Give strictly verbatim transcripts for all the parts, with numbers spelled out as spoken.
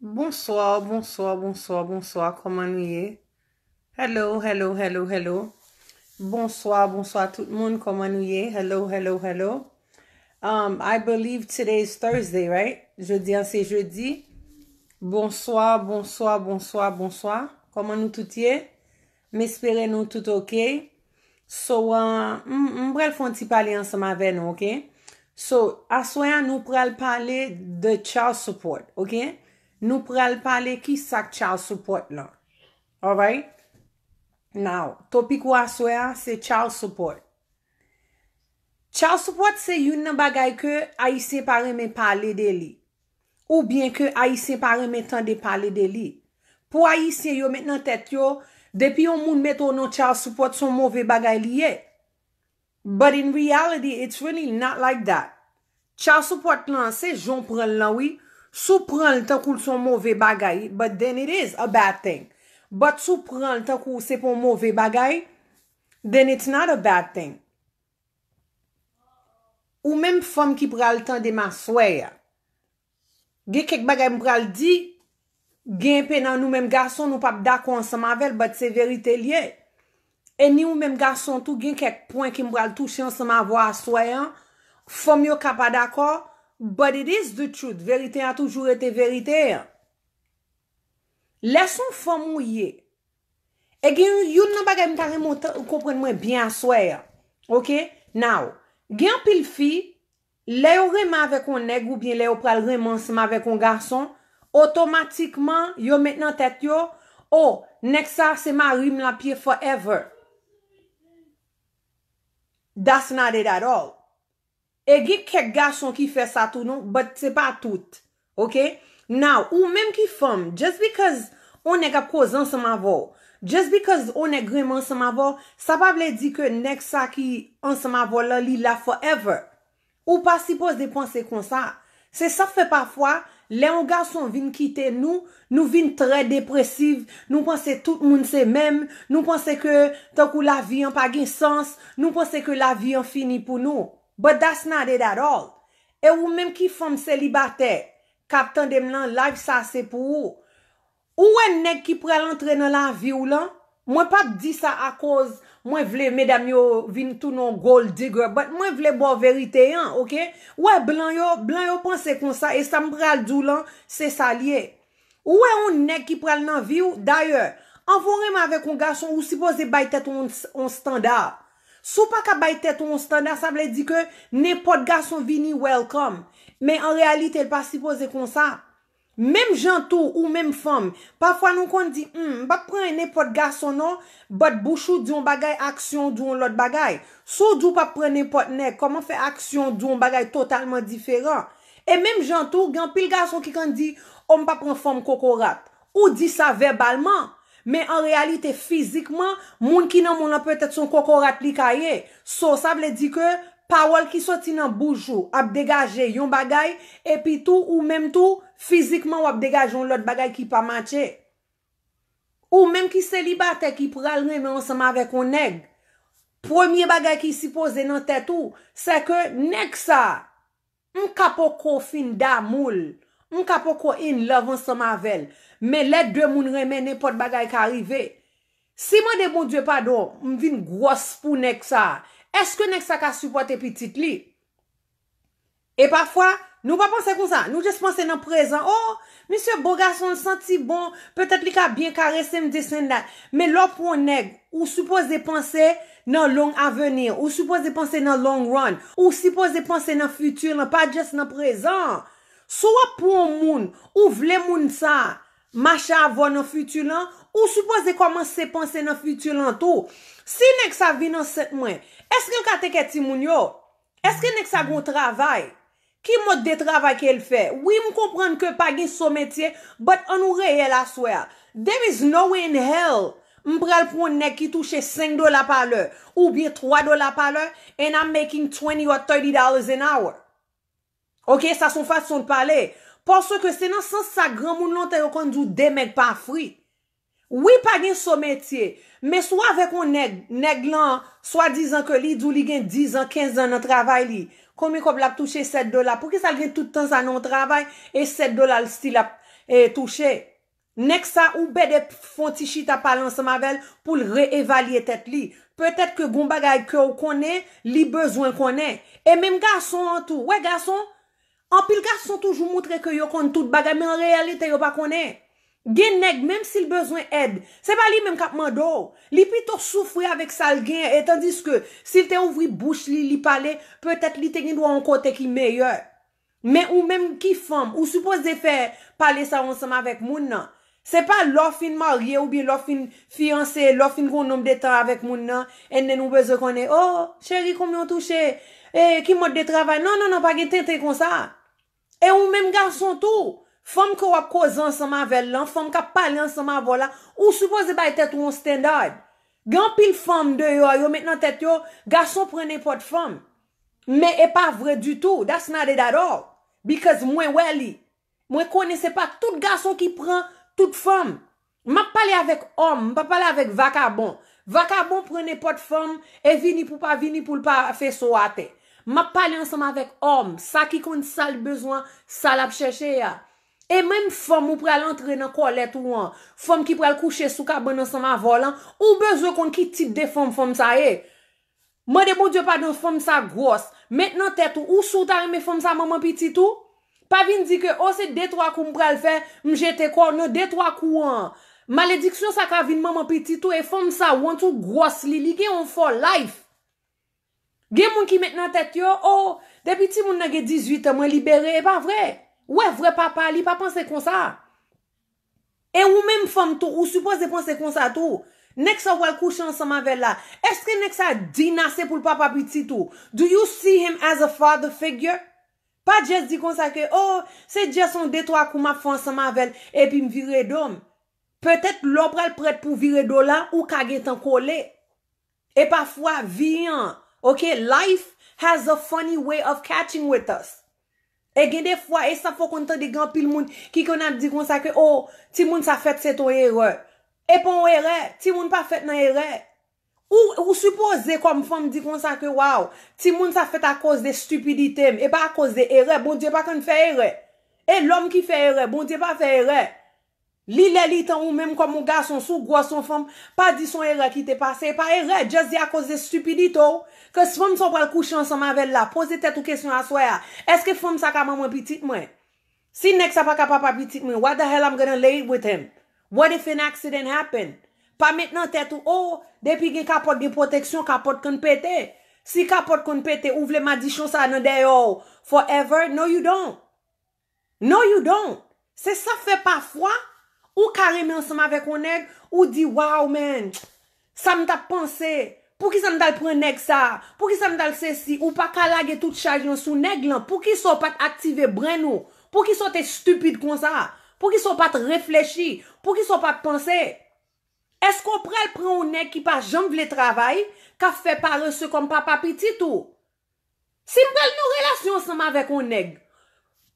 Bonsoir, bonsoir, bonsoir, bonsoir. Kòman nou ye? Hello, hello, hello, hello. Bonsoir, bonsoir tout moun. Kòman nou ye? Hello, hello, hello. Um, I believe today is Thursday, right? Jodi an se jedi. Bonsoir, bonsoir, bonsoir, bonsoir. Kòman nou tout ye? M espere nou tout ok. So, uh, m, m pral fè yon ti pale ansanm avè nou, ok? So, aswè a nou pral pale de child support, ok? Nou pral pale ki sa k child support lan. Alright? Now, topik ou aswè a se child support. Child support se youn nan bagay ke Ayisyen pa renmen pale de li. Oubyen ke Ayisyen pa renmen tande pale de li. Pou Ayisyen, yo met nan tèt yo, depi yon moun mete w nan child support, se yon move bagay li ye. But in reality, it's really not like that. Child support lan, se jan w pran l lan, wi. Si w pran l tankou l se yon move bagay, but then it is a bad thing. But si w pran l tankou se pa yon move bagay, then it's not a bad thing. Ou menm fanm ki pral tande m aswè a. Gen kèk bagay m pral di, gen enpe nan nou menm gason, nou p ap dakò ansanm avè l, but se verite l ye. E ni ou menm gason tou, gen kèk pwen ke m pral touche ansanm avè w aswè an. Fanm yo ka pa dakò, but it is the truth. Verite an toujou rete verite an. Lè se yon fanm ou ye, e gen youn nan bagay m ta renmen w ta-, w konprann mwen byen aswè a. Ok? Now, gen anpil fi, lè yo renmen avèk yon nèg oubyen lè yo pral renmen ansanm avèk yon gason, otomatikman, yo met nan tèt yo, "Oh, nèg sa se mari m l ap ye forever." That's not it at all. E gen kèk gason ki fè sa tou non, but se pa tout. Ok? Now, ou menm ki fanm, just because on nèg ap koze ansanm avè w, just because on nèg renmen ansanm avè w, sa pa vle di ke nèg sa ki ansanm avè w lan, li la forever. Ou pa sipoze panse konsa. Se sa k fè pafwa, lè yon gason vin kite nou, nou vin trè depresiv, nou panse tout moun se menm, nou panse ke tankou lavi an pa gen sans, nou panse ke lavi an fini pou nou. But that's not it at all. E ou menm ki fanm selibatè, k ap tande m lan, live sa se pou ou. Ou wè nèg ki pral antre nan lavi w lan, mwen p ap di sa akoz mwen vle medam yo vin tounen yon gold digger, but mwen vle ba w verite an, ok? Ou wè blan yo, blan yo panse konsa, e sa m pral di w lan, se sa l ye. Ou wè yon nèg ki pral nan vi w, dayè, anvan w renmen avèk yon gason, ou sipoze bay tèt ou yon, yon standa. Si w pa ka bay tèt ou yon standa, sa vle di ke nenpòt gason vini welcome. Men an reyalite, l pa sipoze konsa. Menm jan tou, ou menm fanm, pafwa nou konn di, "Hmm, m p ap pran nenpòt gason non," but bouch ou di yon bagay, aksyon w di yon lòt bagay. Si w di w p ap pran nenpòt nèg, kòman fè aksyon w di yon bagay totalman diferan? E menm jan tou, gen anpil gason ki konn di, "Oh, m p ap pran fanm kokorat." Ou di sa vèbalman, men an reyalite, fizikman, moun ki nan mond lan petèt se yon kokorat li ka ye. So, sa vle di ke pawòl ki soti nan bouch ou ap degaje yon bagay, epi tou, ou menm tou, fizikman, w ap degaje yon lòt bagay ki pa matche. Ou menm ki selibatè ki pral renmen ansanm avèk yon nèg, premye bagay ki sipoze nan tèt ou, se ke nèg sa, m ka poko fin damou l, m ka poko in love ansanm avè l, men lè de moun renmen, nenpòt bagay ka rive. Si mande Bondye padon, m vin gwòs pou nèg sa, èske nèg sa ka sipòte pitit li? E pafwa, nou pa panse konsa, nou just panse nan prezan, "Oh, misye bo gason, l santi bon, petèt li ka byen karese m, this and that." Men lè w pran yon nèg, ou sipoze panse nan long avenir, ou sipoze panse nan long run, ou sipoze panse nan fiti lan, pa just nan prezan. Si w ap pran yon moun, ou vle moun sa mache avè w nan fiti lan, ou sipoze kòmanse panse nan fiti lan tou. Si nèg sa vin ansent mwen, èske l ka teke timoun yo? Èske nèg sa gon travay? Ki mòd de travay ke l fè? Wi, m konprann ke pa gen so metye, but ann nou reyèl aswè a. There is no way in hell m pral pran yon nèg ki touche senk dola pa lè oubyen twa dola pa lè, and I'm making twenty or thirty dollars an hour. Ok, sa se yon fason de pale. Paske se nan sans sa granmoun lontan yo konn di w de mèg pa fri. Wi, pa gen so metye. Men si w avèk yon nèg, nèg lan, swadizan ke li di w li gen diz an, kenz an nan travay li, konbyen kòb l ap touche? Sèt dola. Poukisa l gen tout tan sa nan yon travay e sèt dola l still ap, e touche. Nèg sa ou bède fon ti chita pale ansanm avè l pou l reevalye tèt li. Petèt ke gon bagay ke w konnen, li bezwen konnen. E menm gason an tou. Wè gason, anpil gason toujou moutre ke yo konn tout bagay, men an reyalite yo pa konnen. Gen nèg, menm si l bezwen èd, se pa li menm k ap mande w. Li pito soufri avèk sa l genyen, e tandiske si l te ouvri bouch li, li pale, petèt li te gen dwa yon kote ki meyè. Men ou menm ki fanm, ou sipoze fè pale sa yo ansanm avèk moun nan. Se pa lè w fin marye oubyen lè w fin fiyanse, lè w fin gen yon nonb de tan avèk moun nan, and then ou bezwen konnen, oh, cheri, konbyen w touche? E ki mòd de travay? Non, non, non, pa gen tenten konsa. E ou menm gason tou, fanm ke w ap koze ansanm avè l lan, fanm k ap pale ansanm avè w la, ou sipoze bay tèt ou yon standard. Gen anpil fanm deyò, yo met nan tèt yo, gason pran nenpòt fanm. Men e pa vre ditou. That's not it at all. Because mwen wè li. Mwen konnen se pa tout gason ki pran tout fanm. M ap pale avèk òm, m pa pale avèk vakabon. Vakabon pran nenpòt fanm e vini pou pa vini pou l pa feso atè. M ap pale ansanm avèk òm, sa ki konn sa l bezwen, sa l ap chèche a. E menm fanm ou pral antre nan kòlèt ou an, fanm ki pral kouche sou kabann ansanm avè w lan, ou bezwen konn ki tip de fanm fanm sa ye. Mande Bondye padon, fanm sa gwòs. Met nan tèt ou, ou si w ta renmen fanm sa manman pitit ou? Pa vin di ke, o, se de twa kou m pral fè, m jete kò w nan de twa kou an. Malediksyon sa ka vin manman pitit ou, e fanm sa, once ou gwòs li, li gen yon for life. Gen moun ki met nan tèt yo, o, depi timoun nan gen dizuit an, mwen libere, e pa vre. Ou wè vrè papa, li pa panse konsa. E ou menm fanm tou, ou sipoze panse konsa tou. Nèg sa w pral kouche ansanm avè l la, èske nèg sa dign ase pou l papa pitit ou? Do you see him as a father figure? Pa just di konsa ke, oh, se just yon de twa kou m ap fè ansanm avè l, epi m vire do m. Petèt lè w pral prèt pou vire do la, ou ka gentan kole. E pafwa, vi an, ok, life has a funny way of catching with us. E gen de fwa, e sa fò konn tande gen anpil moun ki konn ap di konsa ke, oh, timoun sa fèt se t on erè. E pa yon erè, timoun pa fèt nan erè. Ou, ou sipoze kòm fanm di konsa ke, waw, timoun sa fèt akoz de stipidite m, e pa akoz de erè. Bondye pa konn fè erè. E lòm ki fè erè, Bondye pa fè erè. Li lè li tan ou menm kòm yon gason, si w gwòs yon fanm, pa di s on erè ki te pase, e pa erè, just di akoz de stipidite w. Ke s fanm sa w pral kouche ansanm avè l la, poze tèt ou kesyon aswè a, èske fanm sa ka manman pitit mwen? Si nèg sa pa ka papa pitit mwen, why the hell I'm gonna lay with him? What if an accident happen? Pa met nan tèt ou, oh, depi gen kapòt gen pwoteksyon, kapòt konn pete. Si kapòt konn pete, ou vle madichon sa nan dèyè w forever? No, you don't. No, you don't. Se sa fè pafwa, ou ka renmen ansanm avèk yon nèg, ou di, wow, man, sa m t ap panse, poukisa m t al pran nèg sa, poukisa m t al sesi, ou pa ka lage tout chaj lan sou nèg lan, poukisa w pa t aktive brenn ou, poukisa w te stipid konsa, poukisa w pa t reflechi, poukisa w pa t panse? Èske w pral pran yon nèg ki pa janm vle travay, k ap fè parese kòm papa pitit ou? Si m pral nan relasyon ansanm avèk yon nèg,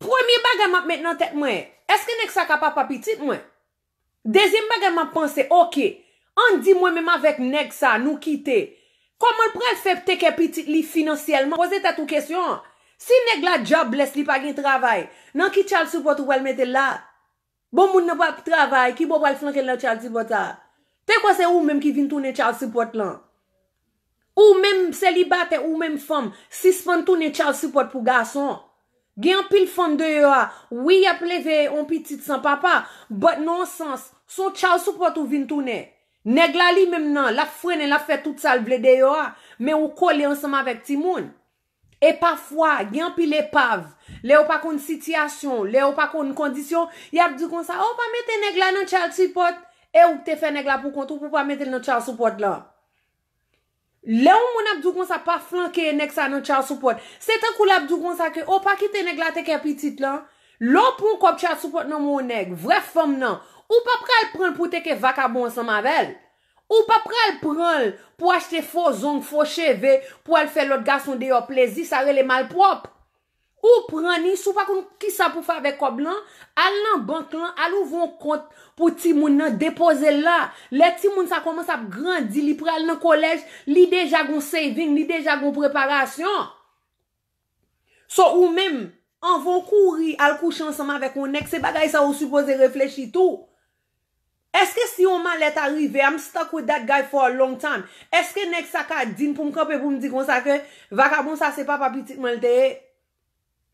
premye bagay m ap met nan tèt mwen, èske nèg sa ka papa pitit mwen? Dezyèm bagay m ap panse, oke, ann di mwen menm avèk nèg sa nou kite, kòman l pral fè take care pitit li finansyèlman? Poze tèt ou kesyon an. Si nèg la jobless, li pa gen travay, nan ki child support ou pral mete l la? Bon, moun nan p ap travay, ki bò w pral flanke l nan child support sa? Te kwè se ou menm ki vin tounen child support lan. Ou menm selibatè, ou menm fanm, sispann tounen child support pou gason. Gen anpil fanm deyò a, wi, y ap leve yon pitit san papa, but nan yon sans, s on child support ou vin tounen. Nèg la li menm nan, l ap frennen, l ap fè tout sa l vle deyò a, men ou kole ansanm avèk timoun. E pafwa, gen anpil epav, lè yo pa konn sitiyasyon, lè yo pa konn kondisyon, y ap di konsa, o, pa mete nèg la nan child support, e ou k te fè nèg la pou kont ou pou pa mete l nan child support lan. Lè yon moun ap di w konsa, pa flanke nèg sa nan child support, se tankou l ap di w konsa ke, o, pa kite nèg la take care pitit lan. Lè w pran yon kòb child support nan men yon nèg, vrè fanm nan, ou pa pral pran l pou take care vakabon ansanm avè l. Ou pa pral pran l pou achte fo zong, fo cheve, pou al fè lòt gason deyò plezi, sa rele malpwòp. Ou pran ni, si w pa konn kisa pou fè avèk kòb lan, al nan bank lan, al ouvri yon kont pou timoun nan, depoze l la. Lè timoun sa kòmanse ap grandi, li pral nan kolèj, li deja gon saving, li deja gon preparasyon. So, ou menm, Anvan w kouri al kouche ansanm avèk yon nèg, se bagay sa ou sipoze reflechi tou. Èske si yon malè ta rive, I'm stuck with that guy for a long time, èske nèg sa ka di m pou m kanpe pou m di konsa ke vakabon sa se papa pitit mwen l te ye?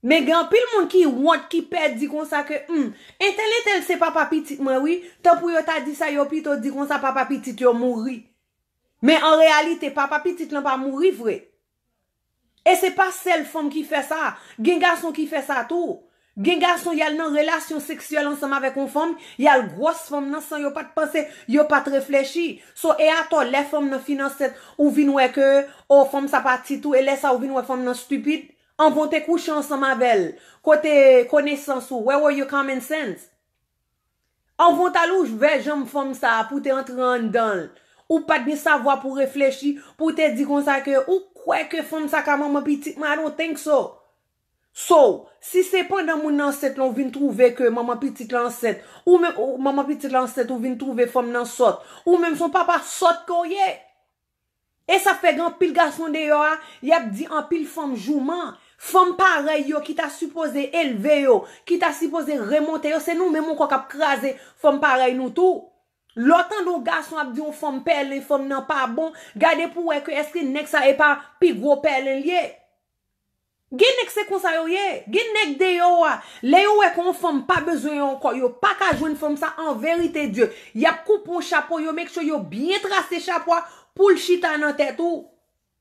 Men gen anpil moun ki wont, ki pè di konsa ke, hmm, entèl entèl se papa pitit mwen wi, tan pou yo ta di sa, yo pito di konsa papa pitit yo mouri. Men an reyalite, papa pitit lan pa mouri vre. E se pa sèl fanm ki fè sa, gen gason ki fè sa tou. Gen gason, y al nan relasyon seksyèl ansanm avèk yon fanm, y al gwòs fanm nan san yo pa t panse, yo pa t reflechi. So, e atò, lè fanm nan fin ansent, ou vin wè ke, o, fanm sa pa tit ou, e lè sa ou vin wè fanm nan stipid. Anvan w te kouche ansanm avè l, kote konesans ou, where were your common sense? Anvan w t al ouvè janm fanm sa a pou w te antre anndan l, ou pa t gen savwa pou reflechi, pou w te di konsa ke ou kwè ke fanm sa ka manman pitit mwen, I don't think so. So, si se pandan moun nan ansent lan ou vin twouve ke manman pitit lan ansent, ou menm, ou, manman pitit lan ansent, ou vin twouve fanm nan sòt, ou menm se yon papa sòt ke w ye. E sa fè gen anpil gason deyò a, y ap di anpil fanm jouman. Fanm parèy yo ki ta sipoze elve yo, ki ta sipoze remonte yo, se nou menm ankò k ap kraze fanm parèy nou tou. Lè w tande yon gason ap di yon fanm pèlen, fanm nan pa bon, gade pou w wè ke èske nèg sa e pa pi gwo pèlen l ye. Gen nèg se konsa yo ye. Gen nèg deyò a, lè yo wè ke yon fanm pa bezwen yo ankò, yo pa ka jwenn fanm sa, an verite Dye, y ap koupe yon chapo, yo make sure yo byen trase chapo a pou l chita nan tèt ou.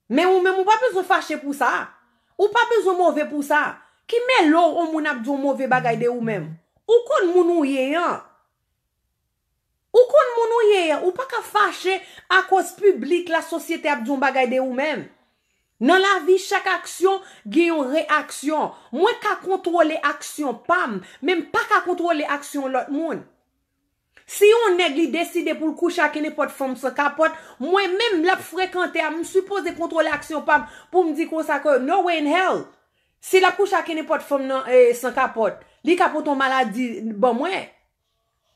Men ou menm, ou pa bezwen fache pou sa. Ou pa bezwen move pou sa. Ki mèlo yon moun ap di yon move bagay de ou menm? Ou konn moun ou ye an. Ou konn moun ou ye an, ou pa ka fache akoz piblik, lasosyete ap di yon bagay de ou menm. Nan lavi, chak aksyon gen yon reyaksyon. Mwen ka kontwole aksyon pa m, men m pa ka kontwole aksyon lòt moun. Si yon nèg li deside pou l kouche ak nenpòt fanm san kapòt, mwen menm l ap frekante a, m sipoze kontwole aksyon pa m pou m di konsa ke no way in hell. Si l ap kouche ak nenpòt fanm nan, eh, san kapòt, li ka pote yon maladi ban mwen.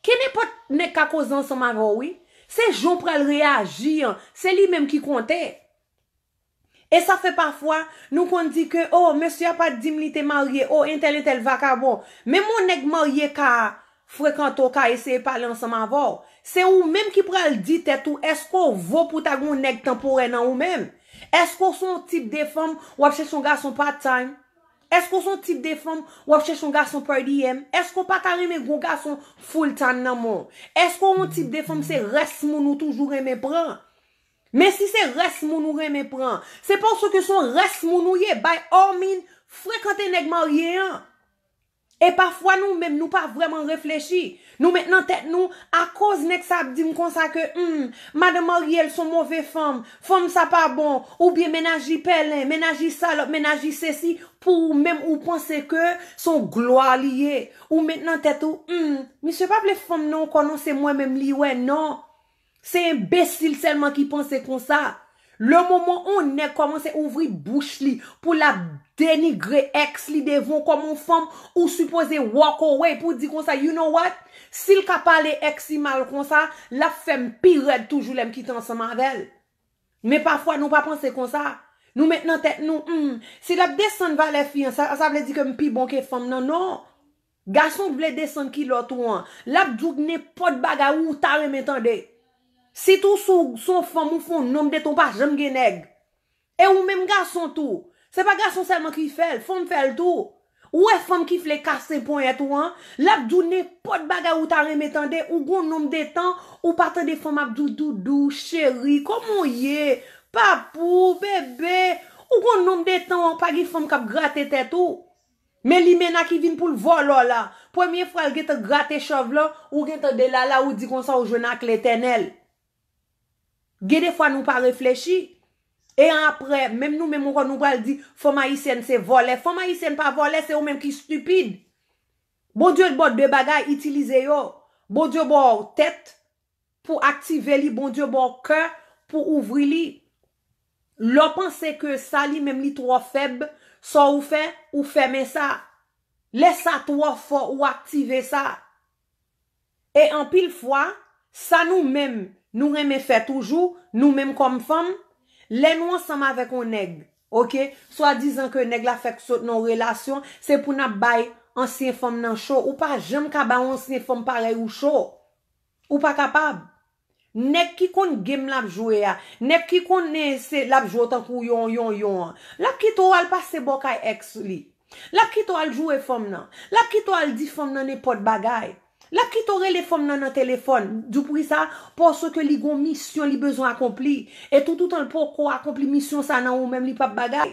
Ke nenpòt nèg ka koze ansanm avè w, wi. Se jan w pral reyaji an, se li menm ki konte. E sa fè pafwa, nou konn di ke, o, mesye a pa t di m li te marye, o, entèl, entèl vakabon. Menm yon nèg marye ka frekante w, ka eseye pale ansanm avè w. Se ou menm ki pral di tèt ou, èske w vo pou ta gen yon nèg tanporè nan ou menm? Èske w se yon tip de fanm, w ap chèche yon gason part time? Èske w se yon tip de fanm, w ap chèche yon gason per diem? Èske w pa ta renmen gen yon gason full time nan men w? Èske w yon tip de fanm se rès moun ou toujou renmen pran? Men si se rès moun ou renmen pran, se paske se yon rès moun ou ye, by all means, frekante nèg marye an. E pafwa nou menm, nou pa vrèman reflechi. Nou met nan tèt nou, akoz nèg sa ap di m konsa ke, hmm, madanm marye l se yon move fanm, fanm sa pa bon, oubyen mennaj li pèlen, mennaj li salòp, mennaj li sesi, pou ou menm ou panse ke se yon glwa li ye. Ou met nan tèt ou, hmm, misye pa vle fanm nan ankò non, se mwen menm li wè, non. Se enbesil sèlman ki panse konsa. Le moman yon nèg kòmanse ouvri bouch li pou l ap denigre èks li devan w kòm yon fanm, ou sipoze walk away pou w di konsa, you know what? Si l ka pale èks li mal konsa, l ap fè m pi rèd toujou lè m kite ansanm avè l. Men pafwa nou pa panse konsa. Nou met nan tèt nou, hmm, si l ap desann valè fi an, sa, sa vle di ke m pi bon ke fanm nan, non. Gason vle desann kilòt ou an, l ap di w nenpòt bagay ou ta renmen tande. Sitou si w se yon fanm, ou fè yon nonm de tan, ou pa janm gen nèg. E ou menm gason tou, se pa gason sèlman ki fè l, fanm fè l tou. Ou wè fanm ki vle kase ponyèt ou an, l ap di w nenpòt bagay ou ta renmen tande, ou gon nonm de tan, ou pa tande fanm ap di w doudou, cheri, kòman w ye, papou, bebe, ou gon nonm de tan, pa gen fanm k ap grate tèt ou. Men limena ki vin pou l vòlò la. Premye fwa l gentan grate chòv lan, ou gentan delala, ou di konsa ou jwenn ak Letènèl. Gen de fwa nou pa reflechi. E apre, menm nou menm ankò, nou pral di fanm ayisyèn se vòlè. Fanm ayisyèn pa vòlè, se ou menm ki stipid. Bondye ba w de bagay, itilize yo. Bondye ba w tèt pou aktive li, Bondye ba w kè pou ouvri li. Lè w panse ke sa li menm li twò fèb, sa w fè, ou fèmen sa. Lè sa twò fò, ou aktive sa. E anpil fwa, sa nou menm, nou renmen fè toujou, nou menm kòm fanm, lè nou ansanm avèk yon nèg, Ok? Swadizan ke nèg la fèk sot nan yon relasyon, se pou n ap bay ansyen fanm nan cho. Ou pa janm ka ba yon ansyen fanm parèy ou cho. Ou pa kapab. Nèg ki konn game l ap jwe a, nèg ki konnen se l ap jwe w tankou yon, yon, yon an, l ap kite w al pase bò kay ex li. L ap kite w al joure fanm nan. L ap kite w al di fanm nan nenpòt bagay. L ap kite w rele fanm nan nan telefòn. Di w poukisa? Paske li gon misyon li bezwen akonpli. E toutoutan l poko akonpli misyon sa nan ou menm, li p ap bagay.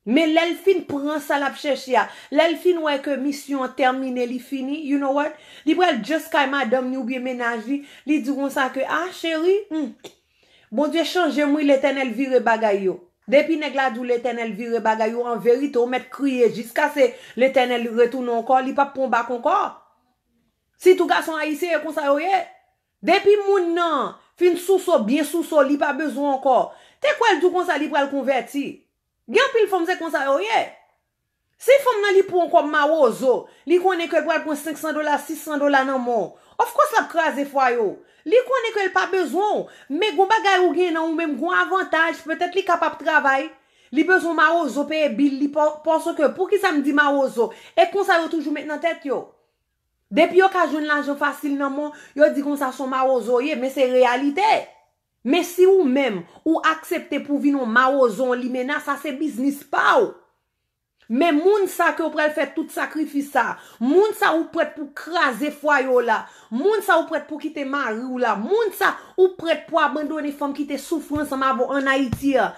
Men lè l fin pran sa l ap chèche a, lè l fin wè ke misyon an tèmine, li fini, you know what? Li pral just kay madanm ni oubyen mennaj li, li di konsa ke, ah, cheri, hmm, Bondye chanje m wi, Letènèl vire bagay yo. Depi nèg la di w Letènèl vire bagay yo, an verite, ou mèt kriye jiskase Letènèl retounen ankò, li p ap pran w bak ankò. Sitou gason ayisyen, e konsa yo ye. Depi moun nan fin souse w byen souse w, li pa bezwen w ankò. Te kwè l di w konsa li pral konvèti. Gen anpil fanm se konsa yo ye. Si fanm nan li pran w kòm mawozo, li konnen ke l pral pran senk san dola, sis san dola nan men w. Of course l ap kraze fwaye w. Li konnen ke l pa bezwen w. Men gon bagay ou gen nan ou menm, gon avantaj, petèt li kapab travay. Li bezwen mawozo peye bil li pa, paske poukisa m di mawozo? E konsa yo toujou met nan tèt yo. Depi yo ka jwenn lajan fasil nan men w, yo di konsa se yon mawozo w ye, men se reyalite. Men si ou menm, ou aksepte pou w vin yon mawozo, yon limena, sa se biznis pa w. Men moun sa ke w pral fè tout sakrifis sa, moun sa ou prèt pou kraze fwaye w la, moun sa ou prèt pou kite mari w la, moun sa ou prèt pou abandone fanm ki te soufri ansanm avè w ann Ayiti a,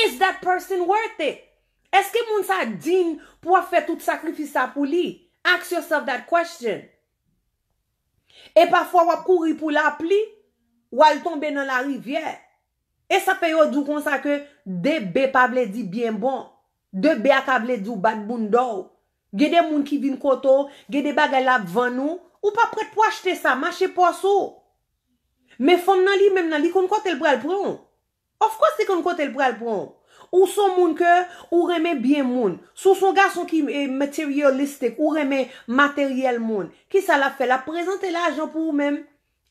is that person worth it? Èske moun sa diy pou w ap fè tout sakrifis sa pou li? Ask yourself that question. E pafwa w ap kouri pou lapli, w al tonbe nan larivyè. E sa fè yo di w konsa ke de be pa vle di byen bon. De be a ka vle di w bat bounda w. Gen de moun ki vin kote w, gen de bagay l ap vann ou, ou pa prèt pou achte sa, mache pòs ou. Men fanm nan li menm nan, li konn kote l pral pran w. Of course, li konn kote l pral pran w. Ou se yon moun ke ou renmen byen moun. Si w se yon gason ki eh, materialistic, ou renmen materyèl moun, kisa l ap fè? L ap prezante lajan pou ou menm.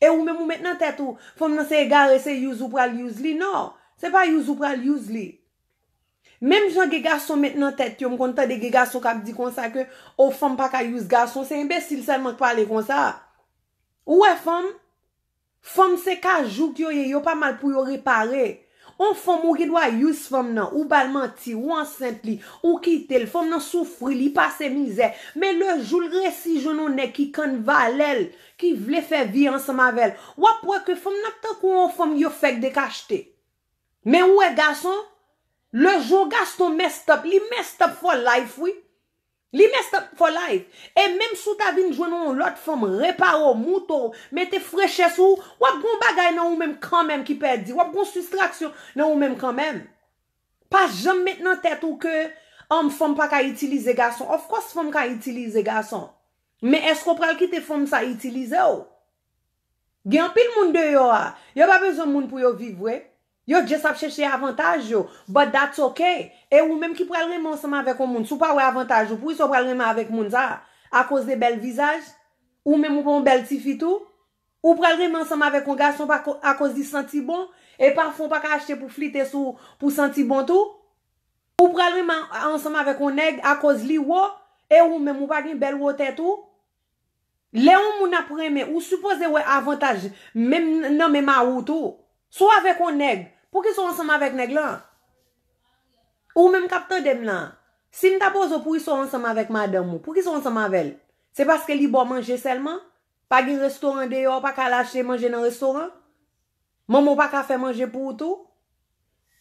E ou menm ou met nan tèt ou, fanm nan se egare, se use ou pral use li. Non, se pa use ou pral use li. Menm jan gen gason met nan tèt yo, m konn tande gen gason k ap di konsa ke, o, fanm pa ka use gason, se enbesil sèlman k pale konsa. Ou wè fanm? Fanm se kajouk yo ye, yo pa mal pou yo repare. On fanm ou gen dwa use fanm nan, ou ba l manti, ou ansent li, ou kite l, fanm nan soufri, li pase mizè. Men le jou l resi jwenn on nèg ki konn valè l, ki vle fè vi ansanm avè l, w ap wè ke fanm nan tankou on fanm yo fèk dekachte. Men ou wè gason, le jou on gason messed up, li messed up for life wi. Li messed up for life. E menm si w ta vin jwenn yon lòt fanm, repare w, moute w, mete frechè sou ou, w ap gon bagay nan ou menm kanmenm ki pèdi. W ap gon sistraksyon nan ou menm kanmenm. Pa janm met nan tèt ou ke um, fanm pa ka itilize gason. Of course fanm ka itilize gason. Men èske w pral kite fanm sa itilize w? Gen anpil moun deyò a. Yo pa bezwen moun pou yo viv vre. Yo just ap chèche avantaj yo. But that's okay. E ou menm ki pral renmen ansanm avèk yon moun, si w pa wè avantaj ou, poukisa w pral renmen avèk moun sa a? Akoz de bèl vizaj? Ou menm ou pa yon bèl tifi tou? Ou pral renmen ansanm avèk yon gason pa ko- akoz li santi bon? E pafon w pa ka achte pou flite sou pou santi bon tou? Ou pral renmen ansanm avèk yon nèg akoz li wo? E ou menm ou pa gen bèl wotè tou? Lè yon moun ap renmen, ou sipoze wè avantaj menm nan menm a ou tou. Si w avèk yon nèg, poukisa w ansanm avèk nèg lan? Ou menm k ap tande m lan, si m ta poze w poukisa w ansanm avèk madanm ou, poukisa w ansanm avè l? Se paske li ba w manje sèlman? Pa gen restoran deyò, w pa ka al achte manje nan restoran? Manman w pa ka fè manje pou ou tou?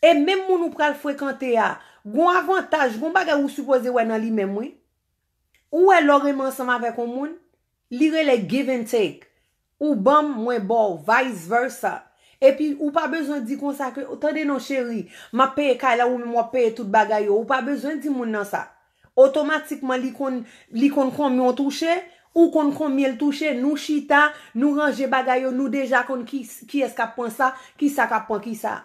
E menm moun ou pral frekante a, gon avantaj, gon bagay ou sipoze wè nan li menm wi. Ou wè lè w renmen ansanm avèk yon moun, li rele give and take. Ou ban m, mwen ba w, vice versa. Epi ou pa bezwen di konsa ke, tande non cheri, m ap peye kay la, ou menm w ap peye tout bagay yo. Ou pa bezwen di moun nan sa. Otomatikman li konn li konn konbyen w touche, ou konn konbyen l touche, nou chita, nou ranje bagay yo, nou deja konn ki, kiyès k ap pran sa, kisa k ap pran kisa.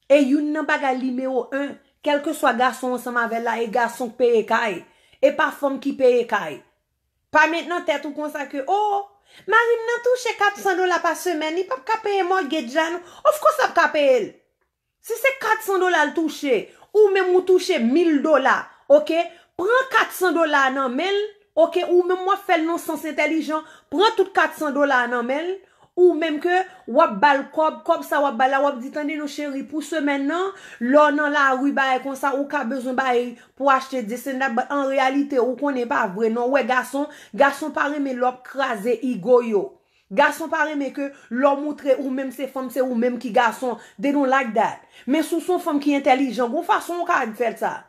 E youn nan bagay nimewo en, kèlkeswa gason w ansanm avè l la, e gason k peye kay. E pa fanm ki peye kay. Pa met nan tèt ou konsa ke, o, mari m nan touche kat san dola pa semèn, li p ap ka peye mortgage la non. Of course l ap ka peye l. Si se kat san dola l touche, Ou menm ou touche mil dola, oke? Pran kat san dola nan men l, oke? Ou menm w ap fè l nan sans entèlijan, pran tout kat san dola nan men l, ou menm ke w ap ba l kòb, kòb sa w ap ba l la, w ap di, "Tande non cheri, pou semèn nan, lè w nan lari, bagay konsa, ou ka bezwen bay pou achte this and that," but an reyalite, ou konnen pa vre non, w wè gason, gason pa renmen lè w ap kraze ego yo. Gason pa renmen ke lè w moutre ou menm se fanm, se ou menm ki gason. They don't like that. Men si w se yon fanm ki entèlijan, gon fason w ka fè sa.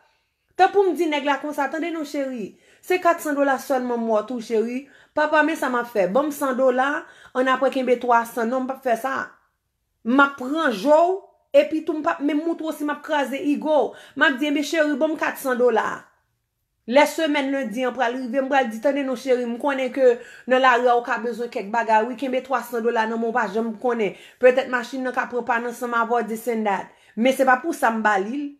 Tanpou m di nèg la konsa, "Tande non cheri, se kat san dola sèlman m wè w touche wi. Papa, men sa m ap fè. Ban m san dola, annapre kenbe twa san. Non, m p ap fè sa. M ap pran je w, epi tou m p ap menm moutre w si m ap kraze ego w. M ap di, 'Enben cheri, ban m kat san dola.'" Lè semèn lendi an pral rive, m pral di, "Tande non cheri, m konnen ke nan lari a ou ka bezwen kèk bagay wi, kenbe twa san dola nan men w, pa janm konnen. Petèt machin nan ka pran pàn ansanm avè w, this and that. Men se pa pou sa m ba li l.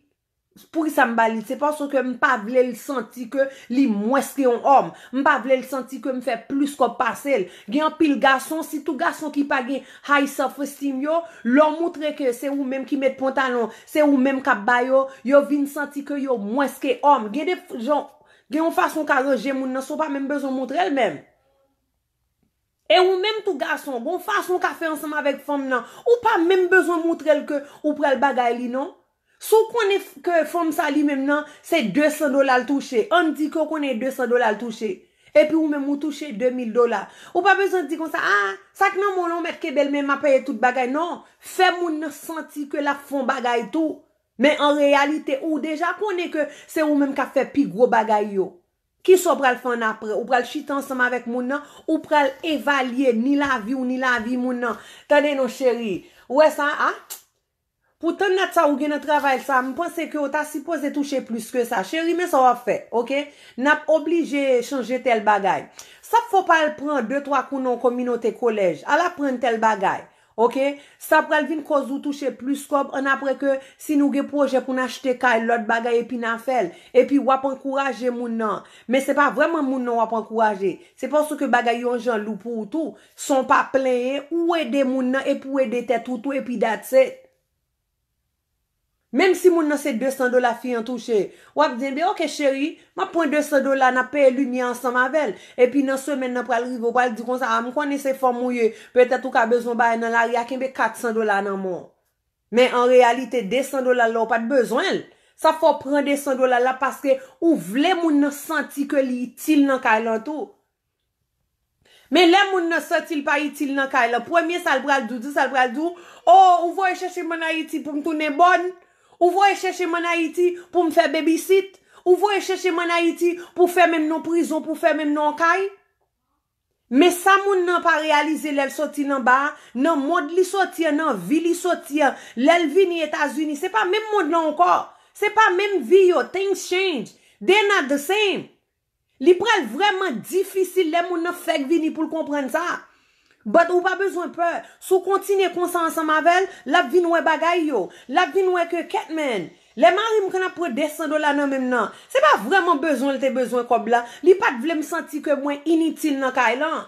Pou ki sa m ba li l? Se paske m pa vle l santi ke li mwens ke yon òm. M pa vle l santi ke m fè plis kòb pase l." Gen anpil gason, sitou gason ki pa gen high self esteem yo, lè w moutre ke se ou menm ki met pantalon, se ou menm k ap ba yo, yo vin santi ke yo mwens ke òm. Gen de f- jan, gen yon fason w ka ranje moun nan, san w pa menm bezwen moutre l menm. E ou menm tou gason, gon fason w ka fè ansanm avèk fanm nan, ou pa menm bezwen moutre l ke ou pral bagay li non. Si w konnen f- ke fanm sa li menm nan, se de san dola l touche, ann di ke w konnen de san dola l touche, epi ou menm ou touche de mil dola, ou pa bezwen di konsa, "A, sa k nan men w lan, ou mèt kenbe l, men m ap peye tout bagay." Non, fè moun nan santi ke l ap fè yon bagay tou. Men an reyalite, ou deja konnen ke se ou menm k ap fè pi gwo bagay yo. Kisa w pral fè annapre? Ou pral chita ansanm avèk moun nan, ou pral evalye ni lavi w, ni lavi moun nan. Tande non cheri, ou wè sa a? Pou tann dat sa ou gen nan travay sa, m panse ke w ta sipoze touche plis ke sa. Cheri, men sa w ap fè, oke? N ap oblije chanje tèl bagay. Sa p fè w pa al pran de twa kou nan yon kominote kolèj, al aprann tèl bagay, oke? Sa pral vin koz ou touche plis kòb annapre ke si nou gen pwojè pou n achte kay, lòt bagay, epi n a fè l. Epi w ap ankouraje moun nan. Men se pa vrèman moun nan w ap ankouraje. Se paske bagay yo yon jan lou pou ou tou. San w pa plenyen, ou ede moun nan epi ou ede tèt ou tou, epi that's it. Menm si moun nan se de san dola fi an touche, w ap di, "Enben, oke, cheri, m ap pran de san dola, n ap peye limyè ansanm avè l. Epi nan semèn nan pral rive, ou pral di konsa, 'A, m konnen se fanm ou ye, petèt ou ka bezwen bagay nan lari a, kenbe kat san dola nan men w.'" Men an reyalite, de san dola la, ou pa t bezwen l. Sa fè w pran de san dola la paske ou vle moun nan santi ke li itil nan kay lan tou. Men lè moun nan santi l pa itil nan kay lan, premye sa l pral di w, di sa l pral di w, "O, ou voye chèche m ann Ayiti pou m tounen bòn? Ou voye chèche m ann Ayiti pou m fè babysit? Ou voye chèche m ann Ayiti pou fèmen m nan prizon, pou fèmen m nan yon kay?" Men sa moun nan pa reyalize lè l soti nan ba a, nan mond li soti an, nan vi li soti an, lè l vini Etazini, se pa menm mond lan ankò. Se pa menm vi yo, things change. They not the same. Li pral vrèman difisil lè moun nan fèk vini pou l konprann sa. But ou pa bezwen pè. Si w kontinye konsa ansanm avè l, l ap vin wè bagay yo. L ap vin wè ke kèt man. Lè mari m konn ap pran de san dola nan men m nan, se pa vrèman bezwen l te bezwen kòb la. Li pa t vle m santi ke mwen initil nan kay lan.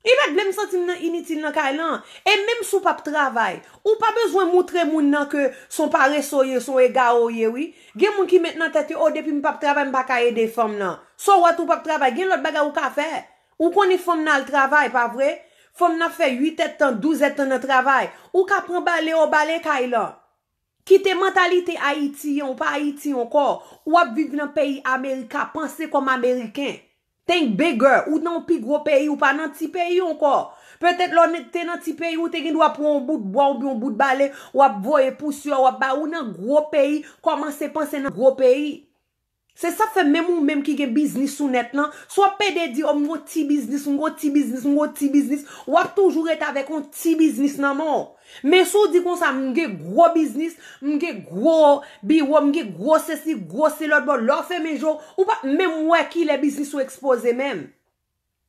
Li pa t vle m santi m nan initil nan kay lan. E menm si w p ap travay, ou pa bezwen moutre moun nan ke s on parese w ye, s on egare w ye, wi. Gen moun ki met nan tèt yo, "O, depi m p ap travay, m pa ka ede fanm nan." So what, ou p ap travay, gen lòt bagay ou ka fè. Ou konnen fanm nan al travay, pa vre? Fanm nan ap fè uit èdtan, douz èdtan nan travay. Ou ka pran bale, o bale kay lan. Kite mantalite ayitiyen, ou pa ayitiyen ankò. Ou ap viv nan peyi Amerika, panse kòm ameriken. Think bigger, ou nan yon pi gwo peyi, ou pa nan ti peyi ankò. Petèt lè w te nan ti peyi, ou te gen dwa pran yon bout bwa oubyen yon bout bale, w ap voye pousyè, w ap bay, ou nan gwo peyi, kòmanse panse nan gwo peyi. Se sa k fè menm ou menm ki gen biznis sou nèt lan, si w ap pede di, "O, m gon ti biznis, m gon ti biznis, m gon ti biznis," w ap toujou ret avèk yon ti biznis nan men w. Men si w di konsa, "M gen gwo biznis, m gen gwo biwo, m gen gwo sesi, gwo se lòt bò," lè w fèmen je w, ou p ap menm wè kilè biznis ou ekspoze menm.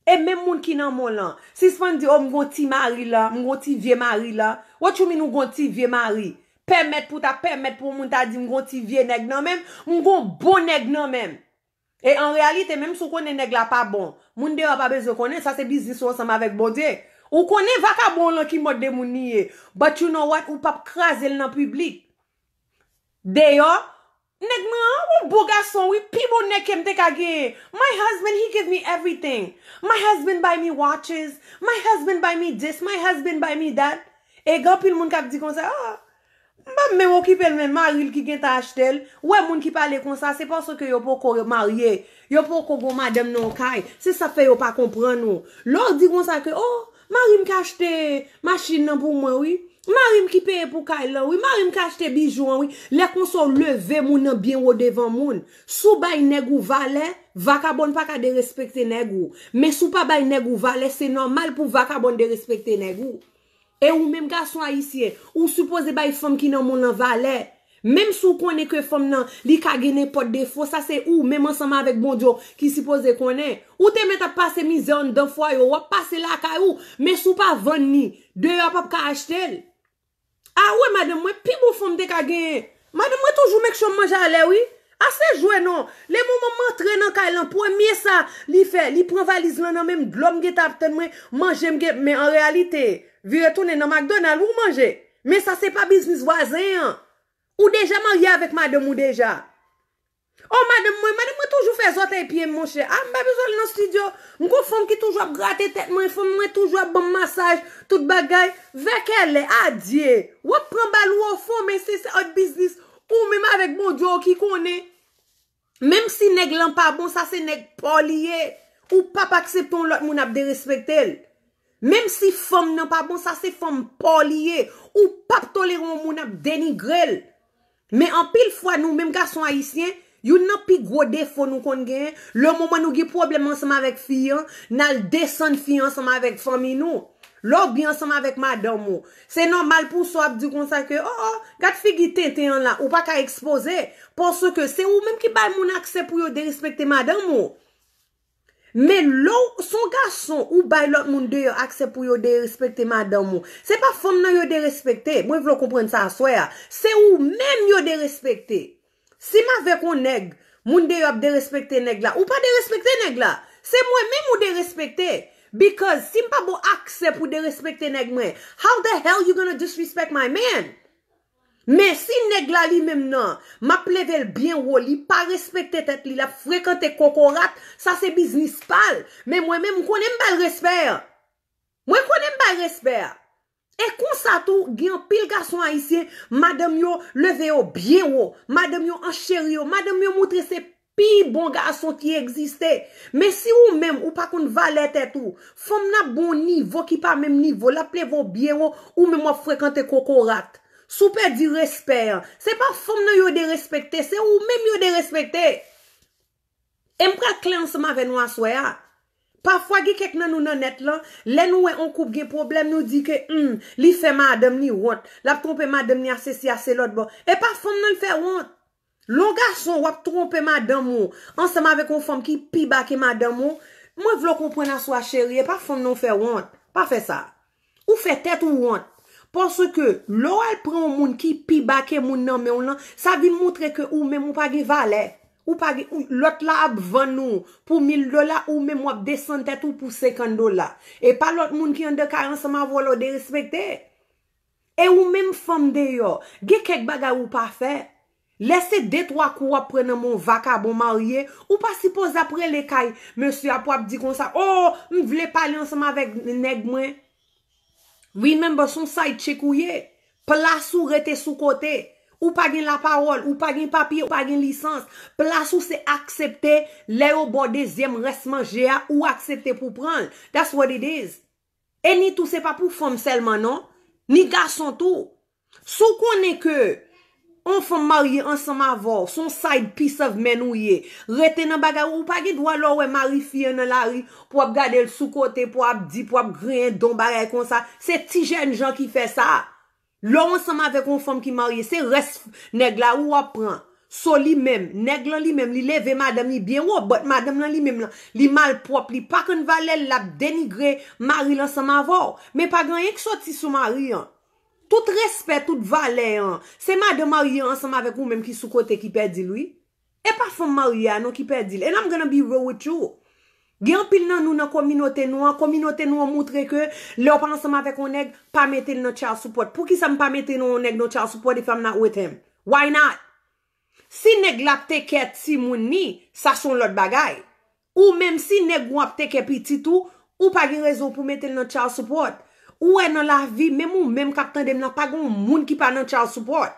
E menm moun ki nan men w lan, sispann di, "O, m gon ti mari la, m gon ti vye mari la." What you mean ou gon ti vye mari? Pèmèt pou ta pèmèt pou yon moun ta di, "M gon ti vye nèg nan men m, m gon bon nèg nan men m." E an reyalite, menm si w konnen nèg la pa bon, moun deyò pa bezwen konnen, sa se biznis ou ansanm avèk Bondye. Ou konnen vakabon w lan ki mòd de moun li ye. But you know what? Ou p ap kraze l nan piblik. Deyò, Nèg mwen an, yon bon gason, wi, pi bon nèg ke m te ka genyen. My husband, he give me everything. My husband buy me watches. My husband buy me this. My husband buy me that. E gen anpil moun k ap di konsa, ah, m pa menm okipe l, men mari l ki gentan achte l. Ou wè moun ki pale konsa, se paske yo poko marye. Yo poko gon madanm nan yon kay. Se sa fè yo pa konprann ou. Lè w di konsa ke, oh, mari m ka achte machin nan pou mwen, wi. Mari m ki peye pou kay lan, wi. Mari m ka achte bijou an, wi. Lè konsa w leve moun nan byen wo devan moun. Si w bay nèg ou valè, vakabòn pa ka derespekte nèg ou. Men si w pa bay nèg ou valè, se nòmal pou vakabòn derespekte nèg ou. E ou menm gason ayisyen, ou sipoze bay fanm ki nan moun lan valè. Menm si w konnen ke fanm nan, li ka gen nenpòt defo, sa se ou menm ansanm avèk Bondye w ki sipoze konnen. Ou te mèt ap pase mizè anndan fwaye w, w ap pase lakay ou, men si w pa vann ni, deyò p ap ka achte l. A wè madanm mwen, pi bon fanm te ka genyen. Madanm mwen toujou make sure m manje alè, wi. Ase jwe non. Le moman m antre nan kay lan, premye sa li fè, li pran valiz lan nan men m, dlo m gentan ap tann mwen, manje m gen, men an reyalite, vire tounen nan McDonald, ou manje. Men sa se pa biznis vwazen an. Ou deja marye avèk madanm ou deja. Oh, madanm mwen, madanm mwen toujou fè zòtèy pye m, monchè. Ah, m pa bezwen al nan studio. M gon fanm ki toujou ap grate tèt mwen, fanm mwen toujou ap ban m masaj, tout bagay. Vèkèlè, adye. W ap pran bal ou ofon, men se, se ot biznis ou menm avèk Bondye w ki konnen. Menm si nèg lan pa bon, sa se nèg pa w li ye. Ou p ap aksepte yon lòt moun ap derespekte l. Menm si fanm nan pa bon, sa se fanm pa w li ye. Ou p ap tolere yon moun ap denigre l. Men anpil fwa, nou menm gason ayisyen, youn nan pi gwo defo nou konn genyen, le moman nou gen pwoblèm ansanm avèk fi an, n al desann fi an ansanm avèk fanmi nou. Lè w byen ansanm avèk madanm ou, se nòmal pou sa w ap di konsa ke, oh, oh, gad figi tenten an la, ou pa ka ekspoze, paske se ou menm ki bay moun aksè pou yo derespekte madanm ou. Men lè w, s on gason, ou bay lòt moun deyò aksè pou yo derespekte madanm ou. Se pa fanm nan yo derespekte, mwen vle w konprann sa aswè a. Se ou menm yo derespekte. Si m avèk on nèg, moun deyò ap derespekte nèg la, ou pa derespekte nèg la. Se mwen menm ou derespekte. Because si m pa ba w aksè pou derespekte nèg mwen, how the hell you gonna disrespect my man? Men si nèg la li menm nan, m ap leve l byen wo, li pa respekte tèt li, l ap frekante kokorat, sa se biznis pa l. Men mwen menm, m konnen m ba l respè an. Mwen konnen m ba l respè a. E konsa tou, gen anpil gason ayisyen, madanm yo leve yo byen wo, madanm yo ancheri yo, madanm yo moutre se pi bon gason ki egziste. Men si ou menm, ou pa konn valè tèt ou, fanm nan ap ba w nivo ki pa menm nivo, l ap leve w byen wo, ou menm w ap frekante kokorat. Si w pèdi respè an, se pa fanm nan yo derespekte, se ou menm yo derespekte. E m pral klè ansanm avè nou aswè a. Pafwa gen kèk nan nou nan nèt lan, lè nou wè on koup gen pwoblèm, nou di ke, hmm, li fè madanm ni wont, l ap twonpe madanm ni a sesi a se lòt bò. E pa fanm nan l fè wont. Lè on gason w ap twonpe madanm ou ansanm avèk on fanm ki pi ba ke madanm ou, mwen vle w konprann aswè a cheri, e pa fanm nan w fè wont. Pa fè sa. Ou fè tèt ou wont. Paske lè w al pran yon moun ki pi ba ke moun nan men w lan, sa vin moutre ke ou menm ou pa gen valè. Ou pa gen, ou, lòt la ap vann ou pou mil dola, ou menm w ap desann tèt ou pou senkant dola. E pa lòt moun ki anndan kay ansanm avè w la w derespekte. E ou menm fanm deyò, gen kèk bagay ou pa fè. Lè se de twa kou w ap pran nan men yon vakabon marye, ou pa sipoze ap rele kay mesye a pou ap di konsa, oh, m vle pale ansanm avèk nèg mwen. Remember, s on side chick ou ye. Plas ou rete sou kote. Ou pa gen lapawòl, ou pa gen papye, ou pa gen lisans. Plas ou se aksepte, lè yo ba w dezyèm rès manje a, ou aksepte pou pran l. That's what it is. E ni tou, se pa pou fanm sèlman non, ni gason tou. Si w konnen ke on fanm marye ansanm avè w, s on side piece of man ou ye, rete nan bagay ou, ou pa gen dwa lè w wè mari fi an nan lari pou w ap gade l sou kote, pou w ap di, pou w ap griyen don bagay konsa. Se ti jènjan ki fè sa. Lè w ansanm avèk yon fanm ki marye, se rès nèg la ou w ap pran. So li menm, nèg lan li menm, li leve madanm li byen wo, but madanm lan li menm lan, li malpwòp, li pa konn valè l, l ap denigre mari l ansanm avè w. Men pa gen anyen k soti sou mari an. Tout respè, tout valè an, se madan marye an ansanm avèk ou menm ki sou kote ki pèdi l wi. E pa fanm marye a non ki pèdi l. And I'm gonna be real with you. Gen anpil nan nou nan kominote nou an, kominote nou an moutre ke lè w pa ansanm avèk yon nèg, pa mete l nan child support. Poukisa m pa mete yon nèg nan child support if I'm not with him? Why not? Si nèg la ap take care timoun ni, sa se yon lòt bagay. Ou menm si nèg ou ap take care pitit ou, ou pa gen rezon pou mete l nan child support. Ou wè nan lavi, menm ou menm k ap tande m nan, pa gen yon moun ki pa nan child support.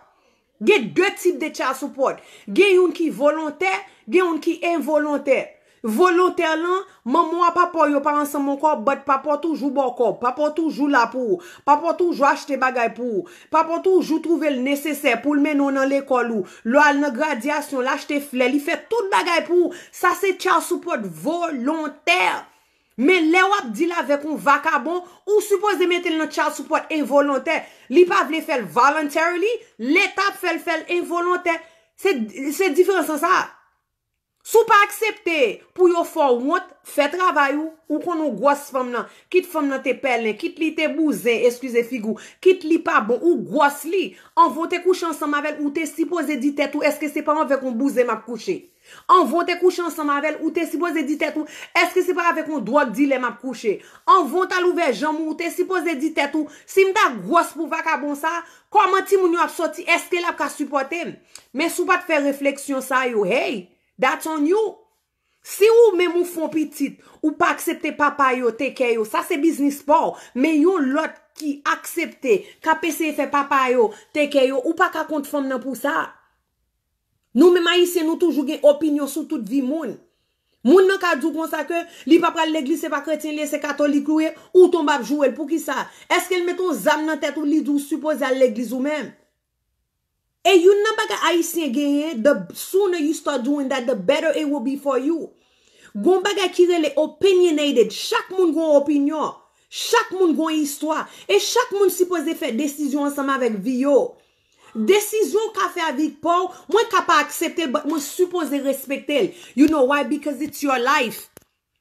Gen de tip de child support. Gen youn ki volontè, gen youn ki envolontè. Volontè lan, manman w a papa w yo pa ansanm ankò, but papa w toujou ba w kòb, papa w toujou la pou ou, papa w toujou achte bagay pou ou, papa w toujou twouve l nesesè pou l mennen w nan lekòl ou, lè w al nan gradyasyon, l achte flè, li fè tout bagay pou ou. Sa se child support volontè. Men lè w ap deal avèk yon vakabon, ou sipoze mete l nan child support envolontè. Li pa vle fè l voluntarily, leta ap fè l fè l envolontè. Se, se diferans lan sa. Si w pa aksepte pou yo fè w wont, fè travay ou, ou konn ou gwòs fanm nan, kit fanm nan te pèlen, kit li te bouzen, eskize figi w, kit li pa bon, ou gwòs li. Anvan w te kouche ansanm avè l, ou te sipoze di tèt ou, èske se pa avèk yon bouzen m ap kouche? Anvan w te kouche ansanm avè l, ou te sipoze di tèt ou, èske se pa avèk yon dwòg dilè m ap kouche? Anvan w t al ouvè janm ou, ou te sipoze di tèt ou, si m ta gwòs pou vakabon sa, kòman timoun yo ap sòti? Èske l ap ka sipòte m? Men si w pa t fè refleksyon sa yo, hey, that's on you. Si ou menm ou fè yon pitit, ou pa aksepte papa yo take care yo, sa se biznis pa w. Men yon lòt ki aksepte, k ap eseye fè papa yo take care yo, ou pa ka kont fanm nan pou sa. Nou menm Ayisyen, nou toujou gen opinyon sou tout vi moun. Moun nan ka di w konsa ke li pa pral legliz, se pa kretyen li ye, se katolik li ye, ou tonbe ap joure l. Poukisa? Èske l met yon zam nan tèt ou, li di w sipoze al legliz ou menm? E youn nan bagay Ayisyen genyen, the sooner you start doing that, the better it will be for you. Gon bagay ki rele opinionated. Chak moun gon opinyon. Chak moun gon istwa. E chak moun sipoze fè desizyon ansanm avèk vi yo. Desizyon w ka fè avèk pa w, mwen ka pa aksepte l, but mwen sipoze respekte l. You know why? Because it's your life.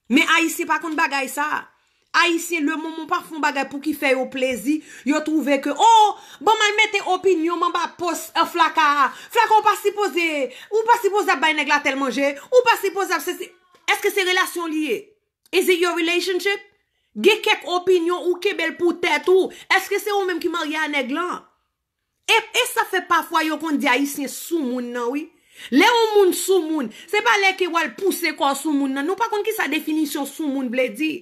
Men Ayisyen pa konn bagay sa. Ayisyen, le moman w pa fè yon bagay pou ki fè yo plezi, yo twouve ke, oh, ban m al mete opinyon m anba post, eh, Flaka a. Flaka, ou pa sipoze, ou pa sipoze ap bay nèg la tèl manje, ou pa sipoze ap sesi. Èske se relasyon li ye? Is it your relationship? Gen kèk opinyon ou kenbe l pou tèt ou. Èske se ou menm ki marye a nèg lan? E, e sa fè pafwa yo konn di Ayisyen soumoun nan, wi. Lè yon moun soumoun, se pa lè ke w al pouse kò w sou moun nan. Nou pa konn kisa definisyon soumoun vle di.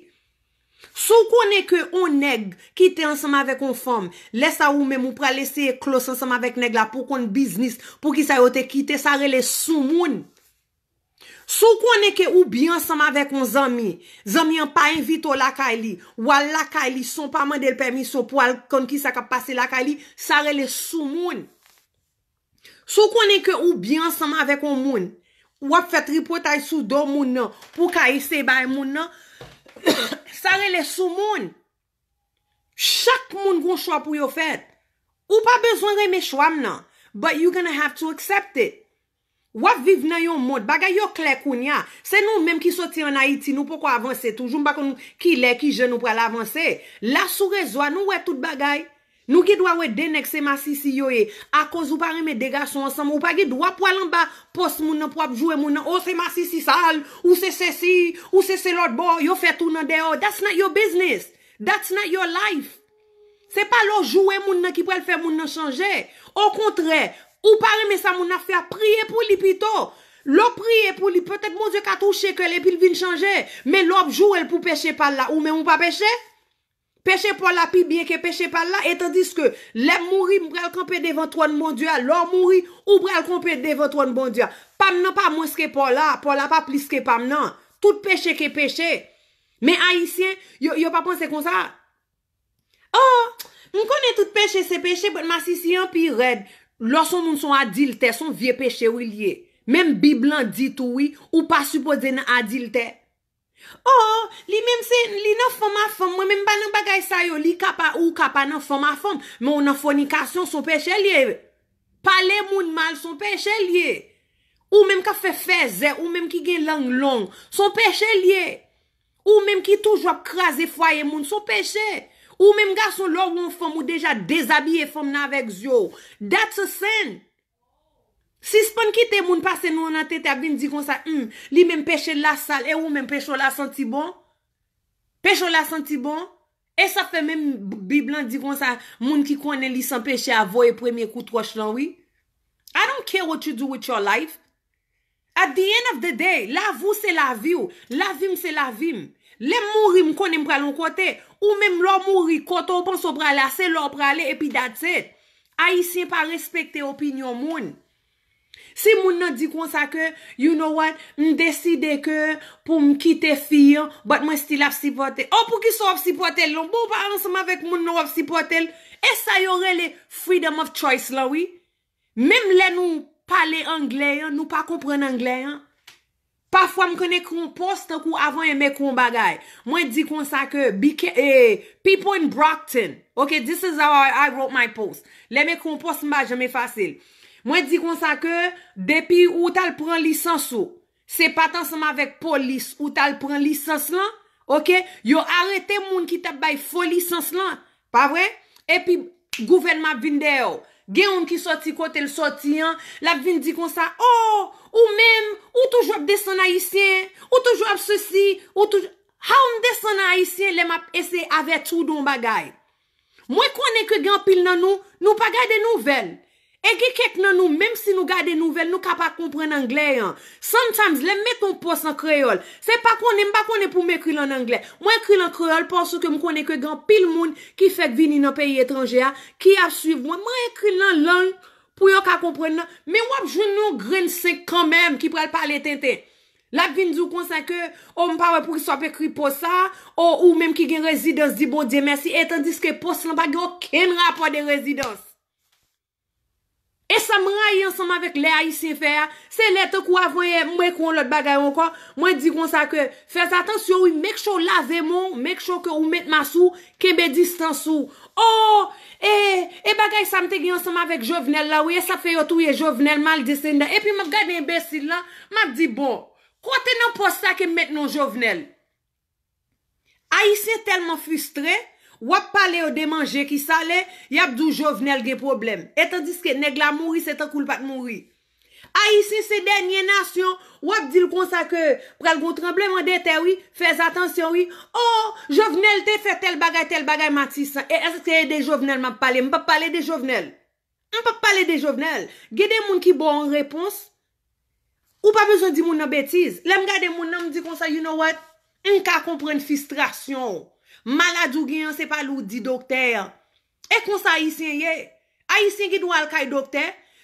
Si w konnen ke yon nèg ki te ansanm avèk yon fanm, lè sa ou menm ou pral eseye close ansanm avèk nèg la pou konn biznis, poukisa yo te kite, sa rele soumoun. Si w konnen ke ou byen ansanm avèk yon zanmi, zanmi an pa envite w lakay li, w al lakay li san w pa mande l pèmisyon pou w al konn kisa k ap pase lakay li, sa rele soumoun. Si w konnen ke ou byen ansanm avèk yon moun, w ap fè tripotay sou do moun nan pou w ka eseye bay moun nan, sa rele soumoun. Chak moun gon chwa pou yo fè. Ou pa bezwen renmen chwa m nan, but you gonna have to accept it. W ap viv nan yon mond, bagay yo klè kounya. Se nou menm ki soti ann Ayiti, nou poko avanse toujou, m pa konn kilè, kijan nou pral avanse. La sou rezo a, nou wè tout bagay. Nou gen dwa wè de nèg se masisi yo ye. Akoz ou pa renmen de gason ansanm, ou pa gen dwa pwal anba post moun nan pou ap joure moun nan. Oh, se masisi sal, ou se sesi, ou se se lòt bò, yo fè tou nan dèyè. That's not your business. That's not your life. Se pa lè w joure moun nan ki pral fè moun nan chanje. Okontrè, ou pa renmen sa moun nan ap fè a, priye pou li pito. Lè w priye pou li, petèt Bondye ka touche kè l epi l vin chanje. Men lè w ap joure l pou peche pa l la, ou menm ou pa peche? Peche pa w la pi byen ke peche pa l la, e tandiske lè m mouri, m pral kanpe devan twòn Bondye a. Lè w mouri, ou pral kanpe devan twòn Bondye a. Pa m nan pa mwens ke pa w la, pa w la pa plis ke pa m nan. Tout peche ke peche. Men Ayisyen, yo, yo pa panse konsa. Oh, m konnen tout peche se peche, but masisi an pi rèd. Lè w se yon moun se yon adiltè, se yon vye peche wi l ye. Menm Bib lan di tou wi, ou pa sipoze nan adiltè. Oh, li menm se, li nan fanm a fanm, mwen menm pa nan bagay sa yo, li ka pa, ou ka pa nan fanm a fanm, men ou nan fònikasyon, se yon peche l ye. Pale moun mal, se yon peche l ye. Ou menm k ap fè fèzè, ou menm ki gen lang long, se yon peche l ye. Ou menm ki toujou ap kraze fwaye moun, se yon peche. Ou menm gason, lè w wè yon fanm, ou deja dezabiye fanm nan avèk zye w. That's a sin. Sispann kite moun pase nou nan tete ap vin di konsa, hmm, li menm peche l la sal, e ou menm peche w la santi bon? Peche w la santi bon? E sa fè menm Bib lan di konsa, moun ki konnen li san peche a voye premye kout wòch lan, wi. I don't care what you do with your life. At the end of the day, lavi w se lavi w, lavi m se lavi m. Lè m mouri, m konnen m pral yon kote. Ou menm, lè w mouri, kote w panse w prale a, se la w prale, epi that's it. Ayisyen pa respekte opinyon moun. Si moun nan di konsa ke, you know what, m deside ke pou m kite fi an, but mwen still ap sipòte. Oh, poukisa w ap sipòte l non? Bon, w pa ansanm avèk moun nan w ap sipòte l. E sa yo rele freedom of choice lan, wi. Menm lè nou pale anglè an, nou pa konprann anglè an. Pafwa m konn ekri yon post tankou avan yè m ekri yon bagay. Mwen di konsa ke be ca- eh, people in Brockton. Ok, this is how I, I wrote my post. Lè m ekri yon post, m pa janm efase l. Mwen di konsa ke depi ou t al pran lisans ou, se pa t ansanm avèk polis ou t al pran lisans lan, ok? Yo arete moun ki t ap bay fo lisans lan, pa vre? Epi gouvènman ap vin dèyè w. Gen youn ki sòti kote l sòti an, l ap vin di konsa, oh, ou menm, ou toujou ap desann Ayisyen, ou toujou ap sesi, ou toujou. How m desann Ayisyen lè m ap eseye avèti w de yon bagay? Mwen konnen ke gen anpil nan nou, nou pa gade nouvèl. E gen kèk nan nou, menm si nou gade nouvèl, nou ka pa konprann anglè an. Sometimes, lè m mete yon post an kreyòl, se pa konnen, m pa konnen pou m ekri l an anglè. Mwen ekri l an kreyòl paske m konnen ke gen anpil moun ki fèk vini nan peyi etranje a, ki ap swiv mwen. Mwen ekri l nan lang pou yo ka konprann nan. Men w ap jwenn yon grenn senk kanmenm ki pral pale tenten. L ap vin di w konsa ke, oh, m pa wè poukisa w ap ekri post sa, oh, ou menm ki gen rezidans, di Bondye mèsi, e tandiske post lan pa gen okenn rapò de rezidans. E sa m rayi ansanm avèk lè Ayisyen fè a, se lè tankou avan yè, m ekri yon lòt bagay ankò, mwen di konsa ke, fè atansyon wi, make sure w lave men w, make sure ke ou met mas ou, kenbe distans ou. Oh, e, e bagay sa m te gen ansanm avèk Jovenel la, wi, e sa fè yo touye Jovenel, maldisinda. Epi m ap gade enbesil la, m ap di, bon, kote nan post sa ke m met non Jovenel? Ayisyen tèlman fristre, w ap pale yo de manje ki sale, y ap di w Jovenel gen pwoblèm. E tandiske nèg la mouri, se tankou l pa t mouri. Ayisyen se dènye nasyon, w ap di l konsa ke pral gon tranbleman de tè wi, fè atansyon wi. Oh, Jovenel te fè tèl bagay, tèl bagay Matisan. E èske se de Jovenel m ap pale? M p ap pale de Jovenel. M p ap pale de Jovenel. Gen de moun ki ba w yon repons, ou pa bezwen di moun nan betiz. Lè m gade moun nan, m di konsa, you know what? M ka konprann fristrasyon w. Maladi w gen an, se pa li w di doktè an. E konsa Ayisyen ye. Ayisyen gen dwa al kay doktè.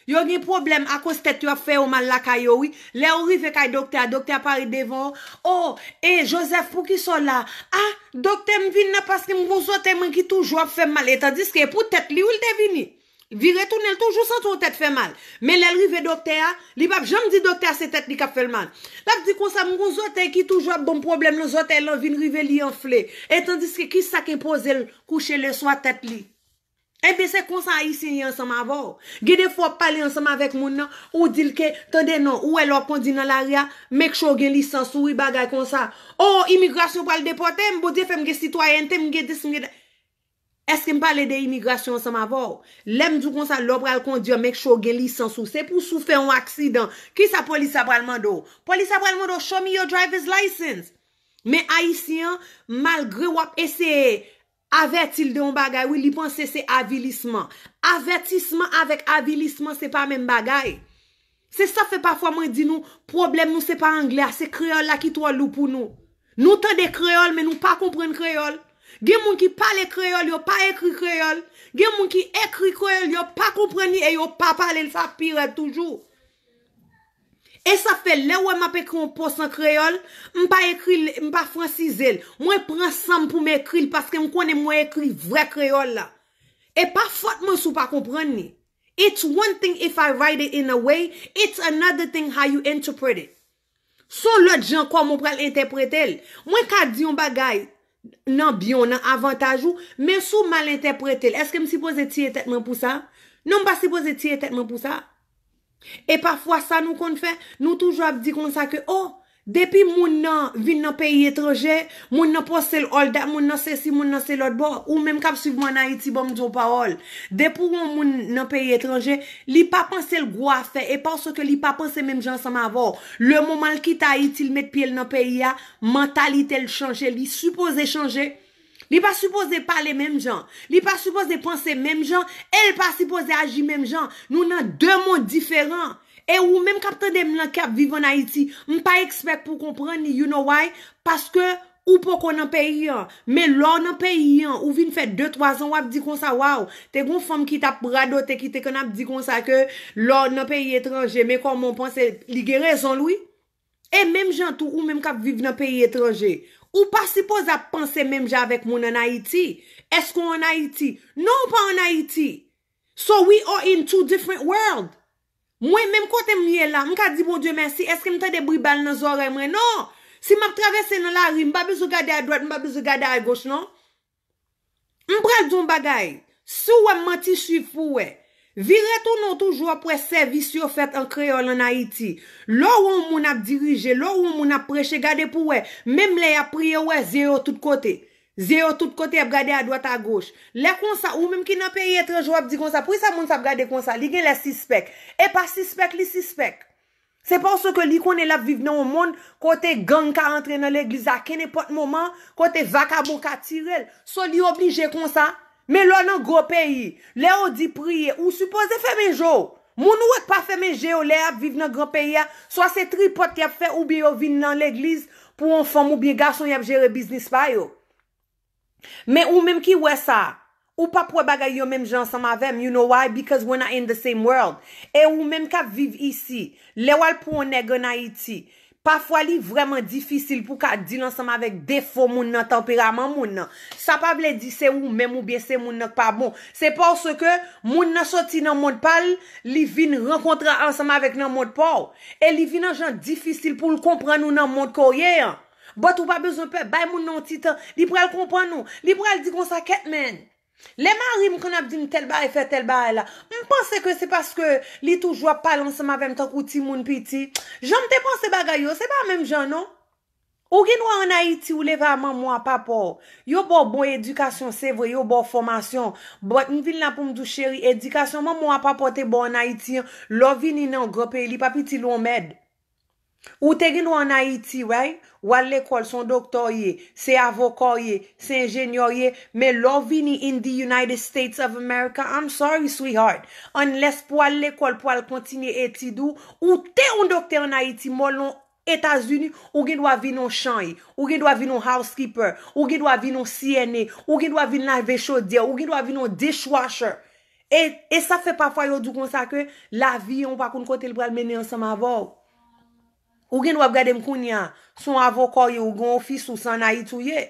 Yo gen pwoblèm akoz tèt yo ap fè yo mal lakay yo, wi. Lè yo rive kay doktè a, doktè a parèt devan yo. Oh, e Joseph, poukisa w la? Ah, doktè, m vin la paske m gon zòtèy mwen ki toujou ap fè m mal. E tandiske e pou tèt li, wi, l te vini. Vire tounen, l toujou santi yon tèt fè mal. Men lè l rive doktè a, li p ap janm di doktè a se tèt li k ap fè l mal. L ap di konsa, m gon zòtèy ki toujou ap ban m pwoblèm nan zòtèy lan, vin rive li anfle. E tandiske ki sa k enpoze l kouche leswa tèt li? Ebyen, se konsa Ayisyen ye ansanm avè w. Gen de fwa w ap pale ansanm avèk moun nan, ou di l ke, tande non, ou wè lè w ap kondi nan lari a, make sure w gen lisans ou wi, bagay konsa. Oh, imigrasyon pral depòte m, Bondye fè m gen sitwayènte, m gen dis, m gen dat. Èske m pale de imigrasyon ansanm avè w? Lè m di w konsa, lè w pral kondi an, make sure w gen lisans ou. Se pou si w fè yon aksidan, kisa polis la pral mande w? Polis la pral mande w, show me your driver's license. Men Ayisyen an, malgre w ap eseye avèti l de yon bagay, wi, li panse se avilisman. Avètisman avèk avilisman, se pa menm bagay. Se sa fè pafwa mwen di nou, pwoblèm nou se pa anglè a, se kreyòl la ki twò lou pou nou. Nou tande kreyòl, men nou pa konprann kreyòl. Gen moun ki pale kreyòl, yo pa ekri kreyòl. Gen moun ki ekri kreyòl, yo pa konprann li e yo pa pale l, sa pi rèd toujou. E sa fè lè w wè m ap ekri yon post an kreyòl, m pa ekri l, m pa fransize l. Mwen pran san m pou m ekri l paske m konnen mwen ekri vrè kreyòl la. E pa fòt mwen si w pa konprann li. It's one thing if I write it in a way, it's another thing how you interpret it. Se yon lòt jan kòman w pral entèprete l. Mwen ka di yon bagay nan byen w, nan avantaj ou, men si w mal entèprete l, èske m sipoze tiye tèt mwen pou sa? Non, m pa sipoze tiye tèt mwen pou sa. E pafwa sa nou konn fè, nou toujou ap di konsa ke, oh, depi moun nan vin nan peyi etranje, moun nan panse l all that, moun nan sesi, moun nan se lòt bò. Ou menm k ap swiv mwen ann Ayiti, ban m di w pawòl. Depi w yon moun nan peyi etranje, li pa panse l gwo afè, e paske li pa panse menm jan ansanm avè w. Le moman l kite Ayiti, l met pye l nan peyi a, mantalite l chanje, li sipoze chanje. Li pa sipoze pale menm jan. Li pa sipoze panse menm jan. E l pa sipoze aji menm jan. Nou nan de mond diferan. E ou menm k ap tande m lan, k ap viv ann Ayiti, m pa expect pou w konprann li, you know why? Paske ou poko nan peyi an. Men lè w nan peyi an, ou vin fè de, twa zan, w ap di konsa, waw, te gon fanm ki t ap radote, ki te konn ap di konsa ke lè w nan peyi etranje, men kòman w panse, li gen rezon l, wi. E menm jan tou, ou menm k ap viv nan peyi etranje, ou pa sipoze ap panse menm jan avèk moun ann Ayiti. Èske w ann Ayiti? Non, w pa ann Ayiti. So we are in two different world. Mwen menm kote m ye la, m ka di Bondye mèsi, èske m tande bri bal nan zòrèy mwen? Non. Si m ap travèse nan lari, m pa bezwen gade adwat, m pa bezwen gade agoch, non. M pral di yon bagay. Si w wè m manti, swiv pou w wè. Vire tounen, w toujou ap wè sèvis yo fèt an kreyòl ann Ayiti. Lè w wè yon moun ap dirije, lè w wè yon moun ap preche, gade pou w wè. Menm lè y ap priye, w wè zye yo tout kote. Zye yo tout kote, y ap gade adwat agoch. Lè konsa, ou menm ki nan peyi etranje, w ap di konsa, poukisa moun sa ap gade konsa? Li genlè sispèk. E pa sispèk, li sispèk. Se paske li konnen l ap viv nan yon mond kote gang ka antre nan legliz a kenenpòt moman, kote vakabon ka tire l. So, li oblije konsa. Men lè w nan gwo peyi, lè yo di priye, ou sipoze fèmen je w. Moun ou wè k pa fèmen je yo lè y ap viv nan gran peyi a, swa se tripòt y ap fè oubyen yo vin nan legliz pou yon fanm oubyen gason y ap jere biznis pa yo. Men ou menm ki wè sa, ou p ap wè bagay yo menm jan ansanm avè m. You know why? Because we're not in the same world. E ou menm k ap viv isi, lè w al pran yon nèg ann Ayiti, pafwa li vrèman difisil pou w ka deal ansanm avèk defo moun nan, tanperaman moun nan. Sa pa vle di se ou menm oubyen se moun nan k pa bon. Se paske moun nan soti nan mond pa l, li vin rankontre ansanm avèk nan mond pa w. E li vin yon jan difisil pou l konprann ou nan mond ke w ye an. But ou pa bezwen pè, bay moun nan yon ti tan. Li pral konprann ou. Li pral di konsa, kèt, man. Lè mari m konn ap di m tèl bagay, fè tèl bagay la, m panse ke se paske li toujou ap pale ansanm avè m tankou timoun piti. Jan m te panse bagay yo, se pa menm jan, non. Ou gen dwa ann Ayiti, ou leve a manman w, a papa w. Yo ba w bon edikasyon, se vre, yo ba w fòmasyon. But m vin la pou m di w, cheri, edikasyon manman w, a papa w te ba w ann Ayiti an, lè w vini nan yon gran peyi, li p ap itil ou yon mèd. Ou te gen dwa ann Ayiti, right? W al lekòl, se yon doktè w ye, se avoka w ye, se enjenyè w ye, men lè w vini in the United States of America, I'm sorry, sweetheart. Unless pou w al lekòl, pou w al kontinye etid ou, ou te yon doktè ann Ayiti, men w al Etazini, ou gen dwa vin yon chanj, ou gen dwa vin yon housekeeper, ou gen dwa vin yon C N A, ou gen dwa vin lave chodyè, ou gen dwa vin yon dishwasher. E, e sa fè pafwa yo di w konsa ke lavi an ou pa konn kote l pral mennen ansanm avè w. Ou gen dwa ap gade m kounye a, se yon avoka w ye, ou gen ofis ou, se ann Ayiti w ye.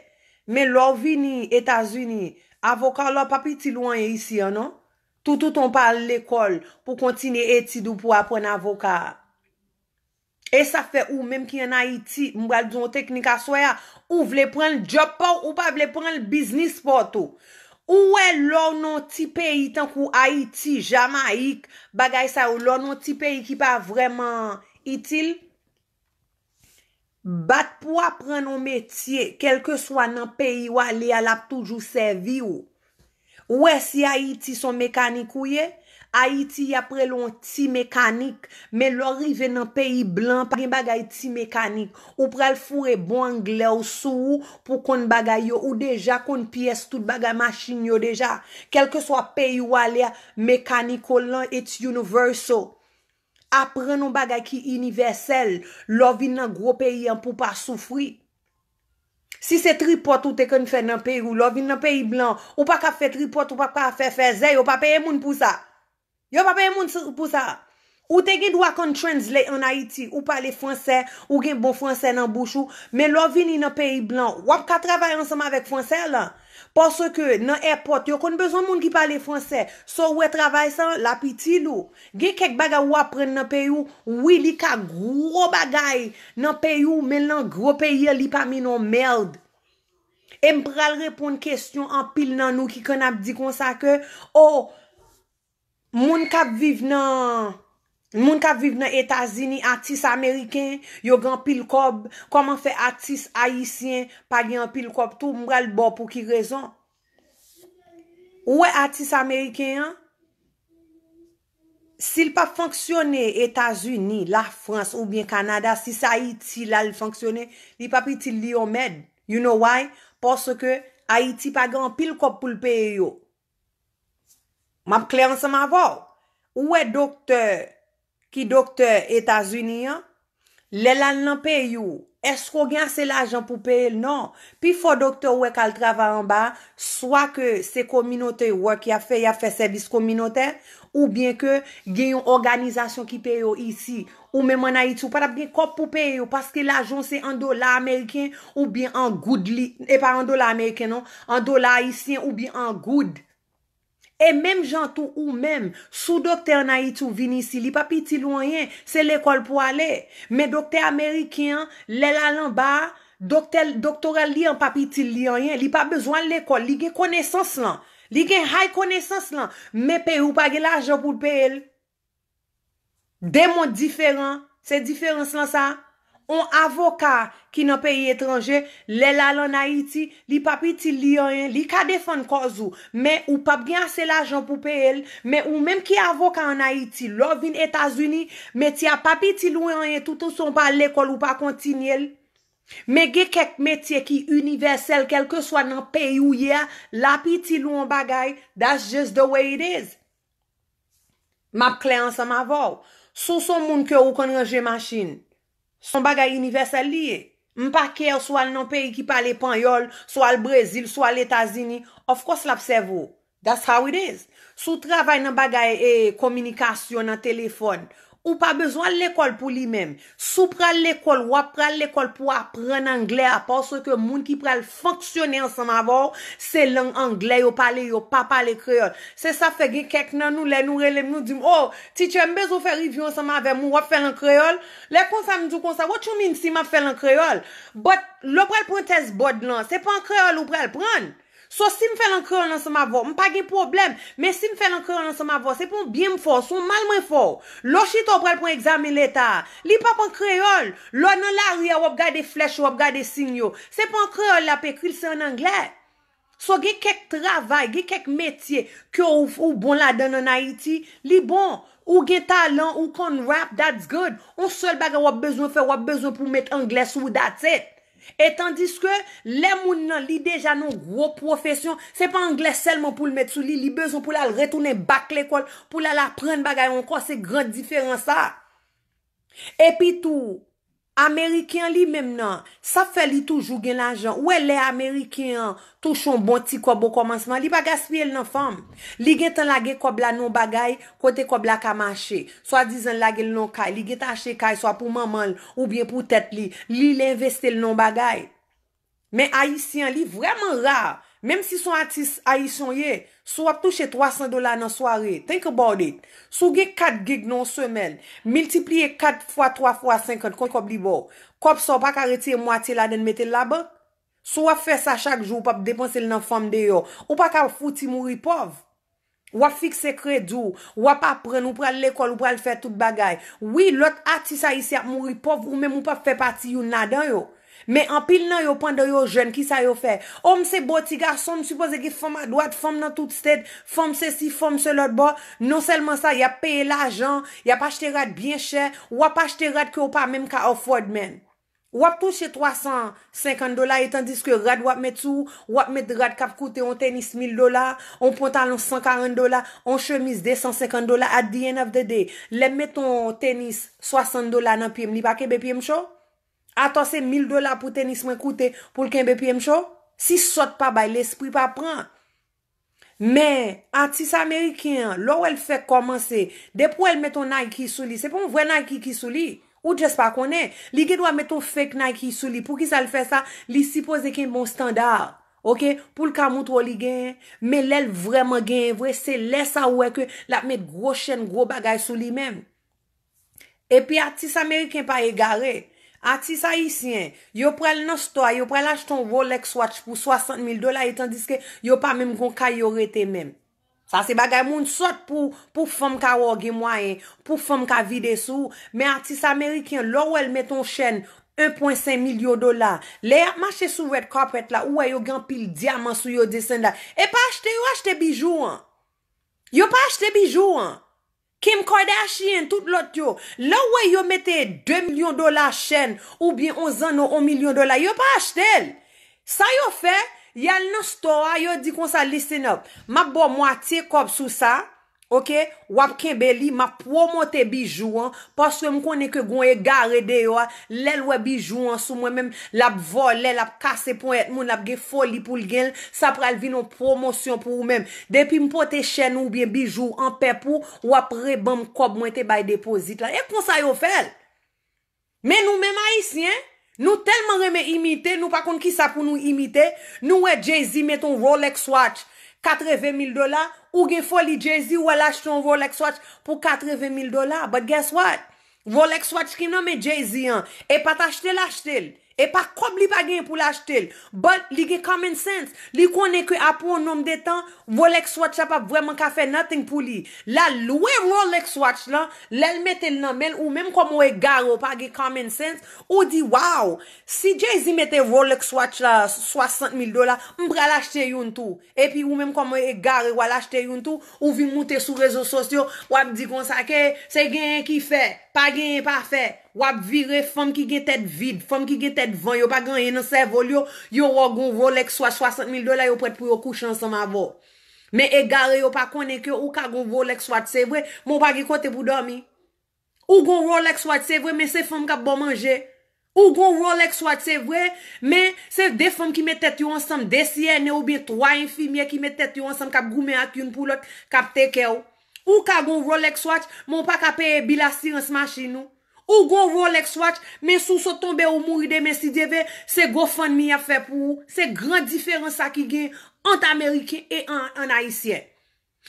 Men lè w vini Etazini, avoka w la p ap itil ou anyen isi an non. Toutotan w pa al lekòl pou w kontinye etid ou pou w aprann avoka a. E sa fè ou menm ki ann Ayiti, m pral di w yon teknik aswè a, ou vle pran l djòb pa w, ou pa vle pran l biznis pa w tou. Ou wè lè w nan yon ti peyi tankou Ayiti, Jamayik, bagay sa yo, lè w nan yon ti peyi ki pa vrèman itil, bat pou w aprann yon metye, kèlkeswa nan peyi w ale a, l ap toujou sèvi w. Ou wè si Ayiti se yon mekanik ou ye, Ayiti y ap rele w yon ti mekanik. Men lè w rive nan peyi blan, pa gen bagay ti mekanik. Ou pral foure bon anglè w sou ou pou konn bagay yo. Ou deja konn pyès tout bagay machin yo deja. Kèlkeswa peyi w ale a, mechanical lan, it's universal. Aprann yon bagay ki inivèsèl. Lè w vin nan gwo peyi an pou w pa soufri. Si se tripòt ou te konn fè nan peyi w, lè w vin nan peyi blan, ou pa ka fè tripòt, ou pa ka fè fèzè, yo pa peye moun pou sa. Yo pa peye moun s- pou sa. Ou te gen dwa konn translate ann Ayiti, ou pale fransè, ou gen bon fransè nan bouch ou, men lè w vini nan peyi blan, w ap ka travay ansanm avèk fransè lan. Paske nan èpòt, yo konn bezwen moun ki pale fransè. So, ou wè travay sa, l ap itil ou. Gen kèk bagay ou aprann nan peyi w, wi, li ka gwo bagay nan peyi w, men nan gwo peyi a, li pa mean yon mèd. E m pral reponn kesyon anpil nan nou ki konn ap di konsa ke, o, moun k ap viv nan, moun k ap viv nan Etazini, atis ameriken, yo gen anpil kòb, kòman fè atis ayisyen pa gen anpil kòb tou? M pral ba w pou ki rezon. Ou wè atis ameriken an? Si l p ap fonksyone Etazini, Lafrans oubyen Kanada, si se Ayiti l al fonksyone, li p ap itil li yon mèd. You know why? Paske Ayiti pa gen anpil kòb pou l peye yo. M ap klè ansanm avè w. Ou wè doktè ki doktè Etazini an, lè l al nan peyi w, èske w gen ase lajan pou peye l? Non. Pifò doktè ou wè k al travay anba a, swa ke se community work y ap fè, y ap fè sèvis kominotè, oubyen ke gen yon òganizasyon ki peye yo isi. Ou menm ann Ayiti, ou pa t ap gen kòb pou peye yo, paske lajan w se an dola ameriken oubyen an goud, li, e pa an dola ameriken non, an dola ayisyen oubyen an goud. E menm jan tou ou menm, si w doktè ann Ayiti, ou vin isi, li p ap itil ou anyen, se lekòl pou ale. Men doktè ameriken an, lè l al anba a, doktè, doktora l li an p ap itil li anyen, li pa bezwen al lekòl, li gen konesans lan, li gen high konesans lan, men peyi w pa gen lajan pou l peye l. De mond diferan, se diferans lan sa. On avoka ki nan peyi etranje, lè l al ann Ayiti, li p ap itil li anyen, li ka defann kòz ou, men ou p ap gen ase lajan pou peye l, men ou menm ki avoka ann Ayiti, lè w vin Etazini, metye a p ap itil ou anyen, toutotan w pa al lekòl, ou pa kontinye l. Men gen kèk metye ki inivèsèl, kèlkeswa nan peyi w ye a, l ap itil ou yon bagay, that's just the way it is. M ap klè ansanm avè w. Si w se yon moun ke ou konn ranje machin, se yon bagay inivèsèl li ye. M pa care si w al nan peyi ki pale panyòl, si w al Brezil, si w al Etazini, of course l ap sèvi w. That's how it is. Si w travay nan bagay e kominikasyon nan telefòn, ou pa bezwen al lekòl pou li menm. Si w pral lekòl, w ap pral lekòl pou aprann anglè a, paske moun ki pral fonksyone ansanm avè w, se lang anglè yo pale, yo pa pale kreyòl. Se sa fè gen kèk nan nou, lè nou rele m, nou di m, "Oh, teacher, m bezwen w fè review ansanm avè m, w ap fè l an kreyòl?" Lè konsa, m di w konsa, "What you mean si m ap fè l an kreyòl?" But, lè w pral pran tès board lan, se pa an kreyòl ou pral pran l. So, si m fè l an kreyòl ansanm avè w, m pa gen pwoblèm. Men si m fè l an kreyòl ansanm avè w, se pa yon byen m fè w, se yon mal mwen fè w. Lè w chita, w pral pran egzamen leta a, li p ap an kreyòl. Lè w nan lari a, w ap gade flèch yo, w ap gade siy yo. Se pa an kreyòl l ap ekri l, se an anglè. So, gen kèk travay, gen kèk metye ke ou, ou bon ladan l ann Ayiti, li bon. Ou gen talan, ou konn rap, that's good. On sèl bagay w ap bezwen fè, w ap bezwen pou w met anglè sou ou, that's it. E tandiske lè moun nan li deja nan gwo pwofesyon, se pa anglè sèlman pou l met sou li, li bezwen pou l al retounen back lekòl, pou l al aprann bagay ankò, se gran diferans sa. Epi tou, Ameriken an li menm nan, sa fè li toujou gen lajan. Ou wè lè Ameriken an touche yon bon ti kòb okòmansman, li pa gaspiye l nan fanm. Li gentan lage kòb la nan yon bagay kote kòb la ka mache. Swadizan l lage l nan yon kay, li gentan achte kay swa pou manman l oubyen pou tèt li, li, li envesti l nan yon bagay. Men Ayisyen an, li vrèman ra. Menm si se yon atis ayisyen w ye, si w ap touche twa san dola nan sware, think about it. Si w gen kat gig nan yon semèn, miltipliye kat fwa twa fwa senkant, konbyen kòb li ba w? Kòb sa w pa ka retire mwatye ladan l mete l labank? Si w ap fè sa chak jou, ou p ap depanse l nan fanm deyò, ou pa ka fouti mouri pòv. W ap fikse kredi w, w ap aprann, ou pral lekòl, ou pral fè tout bagay. Wi, lòt atis ayisyen ap mouri pòv, ou menm ou p ap fè pati youn ladan yo. Men anpil nan yo, pandan yo jèn, kisa yo fè? O, m se bo ti gason, m sipoze gen fanm adwat, fanm nan tout state, fanm sesi, fanm se lòt bò. Non sèlman sa, y ap peye lajan, y ap achte rad byen chè, w ap achte rad ke w pa menm ka afford, man. W ap touche twa san senkant dola, e tandiske rad w ap met sou ou, w ap met rad k ap koute yon tenis mil dola, yon pantalon san karant dola, yon chemiz de san senkant dola. At the end of the day, lè m met yon tenis swasant dola nan pye m, li pa kenbe pye m cho? Atò se mil dola pou tenis mwen koute pou l kenbe pye m cho? Si sòt pa bay, lespri pa pran. Men, atis ameriken an, lè w wè l fèk kòmanse, depi w wè l met yon Nike sou li, se pa yon vrè Nike ki sou li. Ou just pa konnen. Li gen dwa met yon fake Nike sou li. Poukisa l fè sa? Li sipoze kenbe yon standard, oke? Pou l ka montre w li genyen. Men lè l vrèman genyen vre, se lè sa ou wè ke l ap met gwo chèn, gwo bagay sou li menm. Epi atis ameriken pa egare. Atis ayisyen, yo pral nan store, yo pral achte yon Rolex watch pou swasant mil dola, e tandiske yo pa menm gon kay yo rete menm. Sa se bagay moun sòt pou, pou fanm ka wè w gen mwayen, pou fanm ka vide sou ou. Men atis ameriken, lè w wè l met yon chèn en pwen senk milyon dola, lè y ap mache sou red carpet la, ou wè yo gen anpil dyaman sou yo, this and that. E pa achte yo achte bijou an. Yo pa achte bijou an. Kim Kardashian, tout lòt yo. Lè w wè yo mete de milyon dola chèn oubyen on zanno on milyon dola, yo pa achte l. Sa yo fè, y al nan store a, yo di konsa, "Listen up, m ap ba w mwatye kòb sou sa, Ok, w ap kenbe li, m ap pwomote Bijou an, paske m konnen ke gon egare deyò a, lè l wè Bijou an sou mwen menm, l ap vòlè, l ap kase ponyèt moun, l ap gen foli pou l gen l, sa pral vin yon pwomosyon pou ou menm. Depi m pote chèn ou oubyen bijou an pè pou w, w ap reban m kòb mwen te bay depozit la. E konsa yo fè l. Men nou menm Ayisyen, nou tèlman renmen imite, nou pa konn kisa pou nou imite. Nou wè Jay-Z met yon Rolex watch katreven mil dola, ou gen foli Jay-Z, ou al achte yon Rolex watch pou katreven mil dola. But guess what? Rolex watch ki nan men Jay-Z an, e pa t achte l achte l. E pa kòb li pa genyen pou l achte l. But li gen common sense. Li konnen ke apre yon nonm de tan, Rolex watch la p ap vrèman ka fè nothing pou li. L al lwe Rolex watch lan, lè l mete l nan men l, ou menm kòm yon egare, ou pa gen common sense, ou di, "Wow, si Jay-Z mete Rolex watch la swasant mil dola, m pral achte youn tou." Epi ou menm kòm yon egare, w al achte youn tou, ou vin moute sou rezo sosyo, w ap di konsa ke se genyen ki fè, pa genyen pa fè. W ap vire fanm ki gen tèt vid, fanm ki gen tèt van, yo pa gen anyen nan sèvo l yo, yo wè w gon Rolex watch swasant mil dola, yo prèt pou yo kouche ansanm avè w. Men egare yo pa konnen ke ou ka gon Rolex watch, se vre, men w pa gen kote pou dòmi. Ou gon Rolex watch, se vre, men se fanm k ap ba w manje. Ou gon Rolex watch, se vre, men se de fanm ki met tèt yo ansanm, de C N A oubyen twa enfimyè ki met tèt yo ansanm, k ap goumen ak youn pou lòt, k ap teke w. Ou ka gon Rolex watch, men w pa ka peye bil asirans machin ou. Ou gon Rolex watch, men si w sot tonbe ou mouri demen, si Dye vle, se GoFundMe y ap fè pou ou. Se gran diferans sa ki gen ant Ameriken e an, an Ayisyen.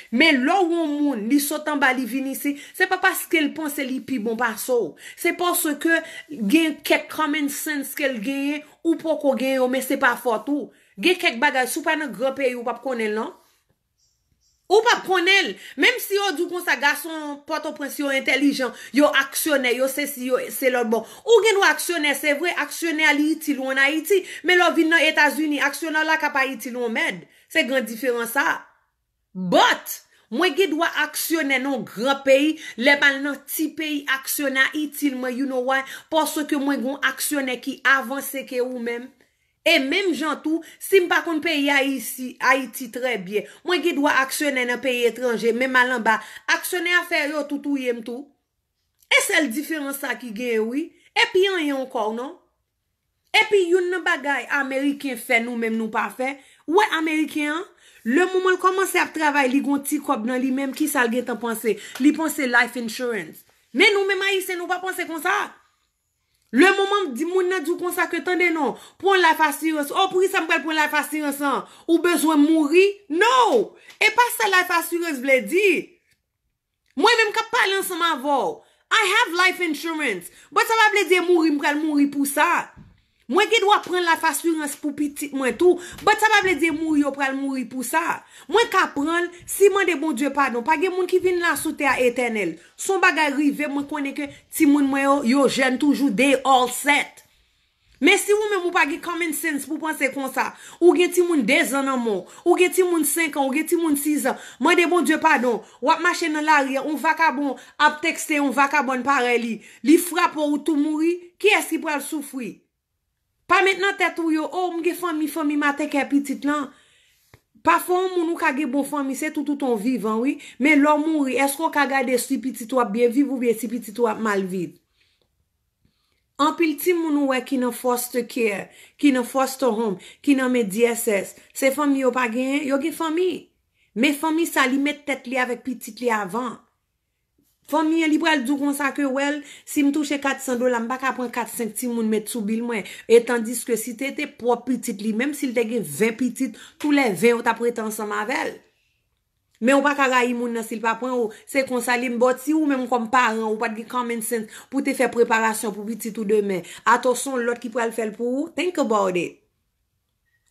Men lè w wè yon moun, li sot anba, li vin isi, se pa paske l panse li pi bon pase w. Se paske gen kèk common sense ke l genyen, ou poko genyen yo, men se pa fòt ou. Gen kèk bagay, si w pa nan gran peyi, ou p ap konnen l, non. Ou p ap konnen l. Menm si yo di w konsa, gason Pòtoprens yo entèlijan, yo aksyonè, yo sesi, yo se lòt bò. Ou gen dwa aksyonè, se vre, aksyonè a li itil ou ann Ayiti. Men lè w vin nan Etazini, aksyonè w la ka pa itil ou yon mèd. Se gran diferans sa. But, mwen gen dwa aksyonè nan yon gran peyi, lè m al nan ti peyi aksyonè a itil mwen, you know why? Paske mwen gen yon aksyonè ki avanse ke ou menm. E menm jan tou, si m pa konn peyi Ayiti, Ayiti trè byen, mwen gen dwa aksyonè nan peyi etranje, men m al anba, aksyonè afè yo tou touye m tou. E sèl diferans sa ki genyen wi. Epi anyen ankò non. Epi youn nan bagay Ameriken fè nou menm nou pa fè, ou wè Ameriken an, le moman l kòmanse ap travay, li gon ti kòb nan li menm, kisa l gentan panse? Li panse life insurance. Men nou menm Ayisyen, nou pa panse konsa. Le moman di moun nan di w konsa ke tande non, pran life assurance. Oh, poukisa m pral pran life assurance lan? Ou bezwen mouri? No! E pa sa life assurance vle di. Mwen menm k ap pale ansanm avè w, I have life insurance. But sa pa vle di e mouri m pral mouri pou sa. Mwen gen dwa pran life assurance pou pitit mwen tou. But sa pa vle di e mouri yo pral mouri pou sa. Mwen ka pran l, si mande Bondye padon. Pa gen moun ki vin la sou tè a etènèl. Si yon bagay rive, mwen konnen ke timoun mwen yo, yo jèn toujou, they all set. Men si ou menm ou pa gen common sense pou panse konsa, ou gen timoun de zan nan men w, ou gen timoun senk an, ou gen timoun sis an, mande Bondye padon, w ap mache nan lari a, yon vakabon ap tekste yon vakabòn parèy li, li frape w, ou tou mouri, kiyès ki pral soufri? Pa met nan tèt ou yo, oh, m gen fanmi, fanmi m a teke pitit lan. Pafwa yon moun ou ka gen bon fanmi, se tout ou t on vivan, wi. Men lè w mouri, èske w ka gade si pitit ou ap byen viv oubyen si pitit ou ap mal viv? Anpil timoun ou wè ki nan foster care, ki nan foster home, ki nan men D S S, se fanmi yo pa genyen, yo gen fanmi. Men fanmi sa, li met tèt li avèk pitit li avan. Fanmi an, li pral di w konsa ke, well, si m touche kat san dola, m pa ka pran kat senk timoun met sou bil mwen. E tandiske si te te pwòp pitit li, menm si l te gen ven pitit, tou lè ven yo t ap rete ansanm avè l. Men ou pa ka rayi moun nan si l pa pran ou. Se konsa li ye, but si ou menm kòm paran, ou pa t gen common sense pou te fè preparasyon pou pitit ou demen, atò se yon lòt ki pral fè l pou ou, think about it.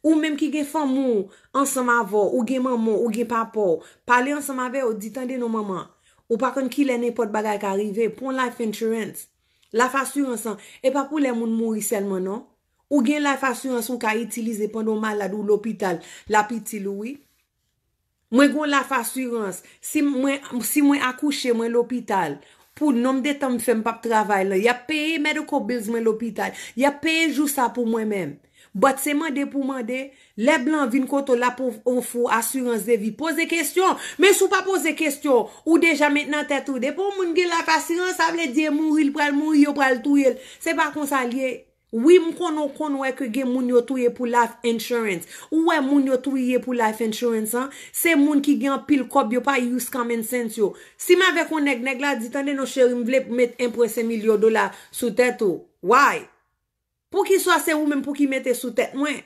Ou menm ki gen fanmi w ansanm avè w, ou gen manman w, ou gen papa w, pale ansanm avè yo, di tande non manman, ou pa konn kilè nenpòt bagay ka rive, pran life insurance. Life assurance an, e pa pou lè moun mouri sèlman non. Ou gen life assurance ou ka itilize pandan w malad ou lopital, l ap itil ou wi. Mwen gon life assurance. Si mwen, si mwen akouche, mwen lopital, pou nonb de tan m fè m p ap travay lan, y ap peye medical bills mwen lopital. Y ap peye jou sa pou mwen menm. But se mande pou mande, lè blan vin kote w, l ap of-, ofri w asirans de vi. Poze kesyon. Men si w pa poze kesyon, ou deja met nan tèt ou, depi yon moun gen life asirans, sa vle di e mouri, l pral mouri, yo pral touye l. Se pa konsa l ye. Wi, m konnen w konn wè ke gen moun yo touye pou life insurance. Ou wè moun yo touye pou life insurance an, se moun ki gen anpil kòb, yo pa use common sense yo. Si m avèk yon nèg, nèg la di, "Tande non cheri, m vle met en pwen senk milyon dola sou tèt ou." Why? Poukiswa se ou menm pou ki mete sou tèt mwen?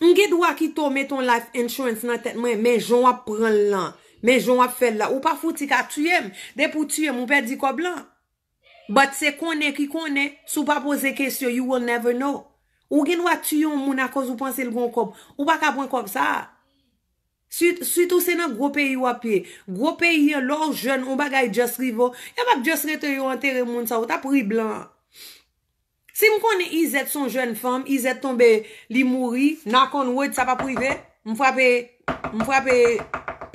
M gen dwa kite w mete yon life insurance nan tèt mwen, men jan w ap pran l lan, men jan w ap fè l la, ou pa fouti ka tiye m. Depi w tiye m, ou pèdi kòb lan. But se konnen ki konnen, si w pa poze kesyon, you will never know. Ou gen dwa tiye yon moun akoz ou panse l gen yon kòb. Ou pa ka pran kòb sa a. Sit-, sitou se nan gwo peyi w ap ye. Gwo peyi an, lè w jèn, yon bagay just rive w, yo p ap just rete yo antere moun sa, ou t ap ri blan. Si m konnen Izèt se yon jèn fanm, Izèt tonbe, li mouri, knock on wood, sa p ap rive. M frape, m frape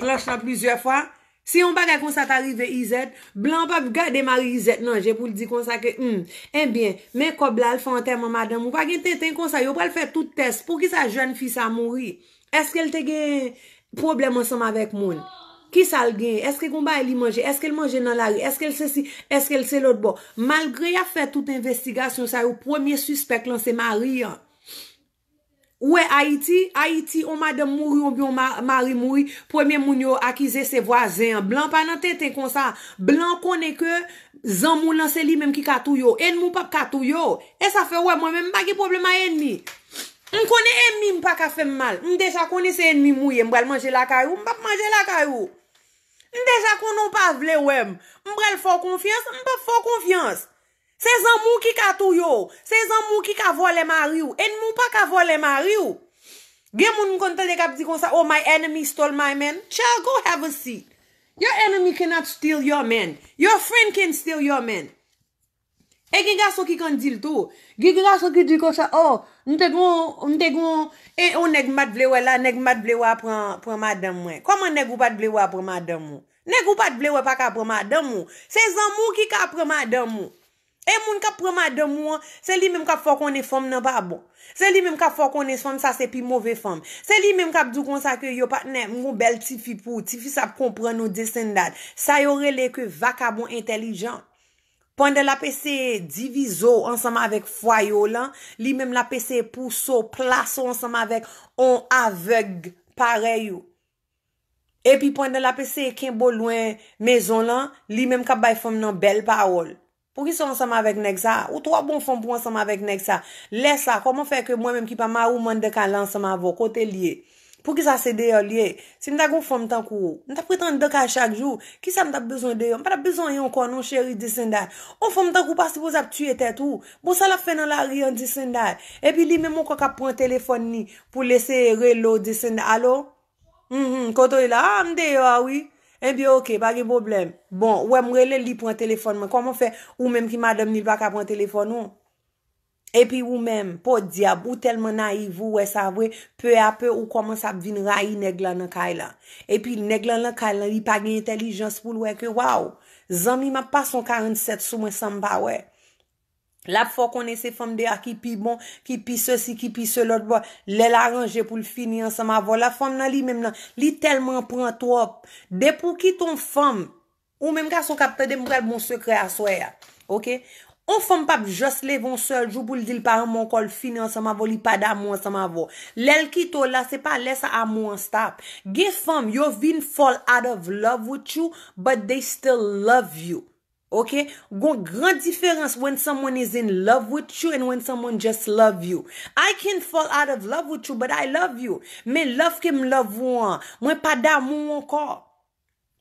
planch lan plizyè fwa. Si yon bagay konsa ta rive Izèt, blan p ap gade mari Izèt nan je pou l di konsa ke, hmm, ebyen, men kòb la, al fè antèman madanm ou. Pa gen tenten konsa, yo pral fè tout tès. Poukisa jèn fi sa mouri? Èske l te gen pwoblèm ansanm avèk moun? Kisa l gen? Èske gon bagay li manje? Èske l manje nan lari? Èske l sesi? Èske l se lòt bò? Malgre y ap fè tout envestigasyon sa yo, premye sispèk lan se mari an. Ou wè Ayiti, Ayiti, on madanm mouri oubyen on ma-, mari mouri, premye moun yo akize se vwazen an. Blan pa nan tenten konsa. Blan konnen ke zanmi w lan se li menm ki ka touye w. Enmi w p ap ka touye w. E sa fè w wè mwen menm m pa gen pwoblèm a enmi. M konnen enmi m pa ka fè m mal. M deja konnen se enmi m ou ye. M pral manje lakay ou, m p ap manje lakay ou. M deja konnen w pa vle wè m. M pral fè w konfyans, m p ap fè w konfyans. Se zanmi w ki ka touye w. Se zanmi w ki ka vòlè mari w. Enmi w pa ka vòlè mari w. Gen moun m konn tande k ap di konsa, "Oh, my enemy stole my man." Child, go have a seat. Your enemy cannot steal your man. Your friend can steal your man. E gen gason ki konn di l tou. Gen gason ki di konsa, "Oh, m te gon, m te gon, e yon nèg m pa t vle wè la, nèg m pa t vle wè a pran, pran madanm mwen." Kòman nèg ou pa t vle wè a pran madanm ou? Nèg ou pa t vle wè pa ka pran madanm ou. Se zanmi w ki ka pran madanm ou. E moun k ap pran madanm ou an, se li menm k ap fè w konnen fanm nan pa bon. Se li menm k ap fè w konnen fanm sa se pi move fanm. Se li menm k ap di w konsa ke yo patnè, m gon bèl tifi pou ou, tifi sa ap konprann ou, this and that. Sa yo rele ke vakabon entèlijan. Pandan l ap eseye divize w ansanm avèk fwaye w lan, li menm l ap eseye pouse w, plase w ansanm avèk on avèg parèy ou. Epi pandan l ap eseye kenbe w lwen mezon lan, li menm k ap bay fanm nan bèl pawòl. Poukisa w ansanm avèk nèg sa a? Ou twò bon fanm pou w ansanm avèk nèg sa a. Lè sa a, kòman fè ke mwen menm ki pa mari w m anndan kay la ansanm avè w? Kote l ye? Poukisa se deyò l ye? Si m ta gen yon fanm tankou w, m t ap ret anndan kay chak jou. Kisa m t ap bezwen deyò? M pa t ap bezwen anyen ankò non cheri, this and that. Yon fanm tankou w pa sipoze ap tiye tèt ou. Bon, sa l ap fè nan lari an, this and that? Epi li menm ankò k ap pran telefòn li pou l eseye rele w, this and that. Alo? Mhm, kote w ye la? Ah, m deyò a wi. Ebyen, oke, pa gen pwoblèm. Bon, ou wè m rele l, li pran telefòn mwen. Kòman fè ou menm ki madanm li, l pa ka pran telefòn ou? Epi ou menm, podyab, ou tèlman nayiv, ou wè sa vre, pe a pe, ou kòmanse ap vin rayi nèg lan nan kay la. Epi nèg lan nan kay la, li pa gen entèlijans pou l wè ke, waw, zanmi m ap pase yon karannsèt sou mwen san m pa wè. L ap fè w konnen se fanm deyò a ki pi bon, ki pi sesi, ki pi se lòt bò. Lè l aranje pou l fini ansanm avè w la, fanm nan li menm nan, li tèlman pran twòp. Depi w kite yon fanm, ou menm gason k ap tande m, pral ba w yon sekrè aswè a. Oke? Yon fanm p ap just leve yon sèl jou pou l di l pa renmen w ankò, l fini ansanm avè w, li pa damou ansanm avè w. Lè l kite w la, se pa lè sa amou an stop. Gen fanm, yo vin fall out of love with you, but they still love you. Oke? Gon gran diferans when someone is in love with you and when someone just love you. I can fall out of love with you, but I love you. Men love ke m love ou an, mwen pa damou w ankò.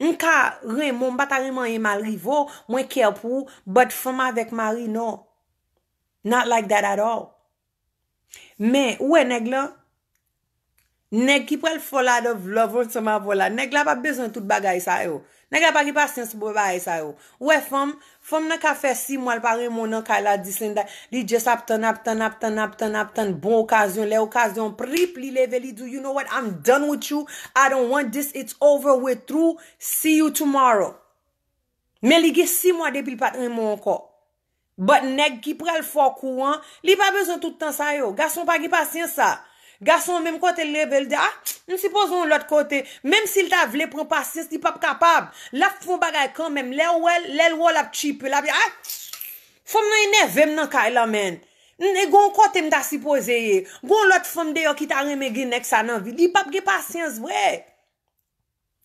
M ka renmen w, m pa ta renmen anyen mal rive w, mwen care pou ou, but fanm avèk mari, non. Not like that at all. Men, ou wè nèg lan? Nèg ki pral fall out of love ansanm avè w la, nèg la p ap bezwen tout bagay sa yo. Nèg la pa gen pasyans pou bagay sa yo. Ou wè fanm, fanm nan ka fè sis mwa l pa renmen w nan kay la, this and that. Li just ap tann, ap tann, ap tann, ap tann, ap tann bon okazyon. Lè okazyon prip, li leve, li di w, "You know what? I'm done with you. I don't want this. It's over. We're through. See you tomorrow." Men li gen sis mwa depi l pa t renmen w ankò. But nèg ki pral fè w kou an, li pa bezwen tout tan sa yo. Gason pa gen pasyans sa. Gason menm kote l leve, l di, ah, m sipoze yon lòt kote. Menm si l ta vle pran pasyans, li p ap kapab. L ap fè yon bagay kanmenm. Lè w wè l, lè l wè w, l ap tchipe. L ap di, ah, fanm nan enève m nan kay la, man. Gon kote m ta sipoze ye. Gon lòt fanm deyò ki ta renmen gen nèg sa nan vi. Li p ap gen pasyans vre.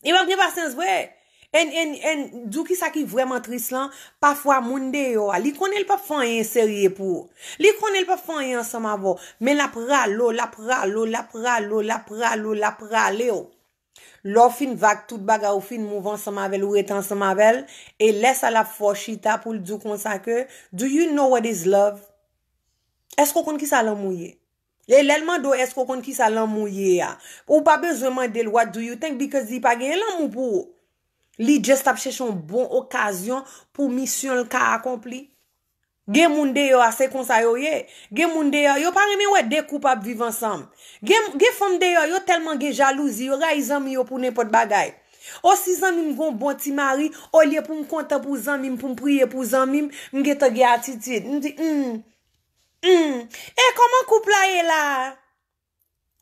Li p ap gen pasyans vre. And, and, and, di w kisa ki vrèman tris lan, pafwa moun deyò a, li konnen l p ap fè anyen serye pou ou. Li konnen l p ap fè anyen ansanm avè w, men l ap rale w, l ap rale w, l ap rale w, l ap rale w, l ap rale w. Lè w fin vag tout bagay, ou fin move ansanm avè l, ou rete ansanm avè l, e lè sa l ap fè w chita pou l di w konsa ke, do you know what is love? Èske w konn kisa lanmou ye? E lè l mande w, èske w konn kisa lanmou ye a? Ou pa bezwen mande l, what do you think? Because li pa genyen lanmou pou ou. Li just ap chèche yon bon okazyon pou misyon l ka akonpli. Gen moun deyò a, se konsa yo ye. Gen moun deyò, yo pa renmen wè de koup ap viv ansanm. Gen, gen fanm deyò, yo tèlman gen jalouzi, yo rayi zanmi yo pou nenpòt bagay. O, si zanmi m gon bon ti mari, olye pou m kontan pou zanmi m, pou m priye pou zanmi m, m gentan gen atitid. M di, hmm, hmm. E kòman koup la ye la?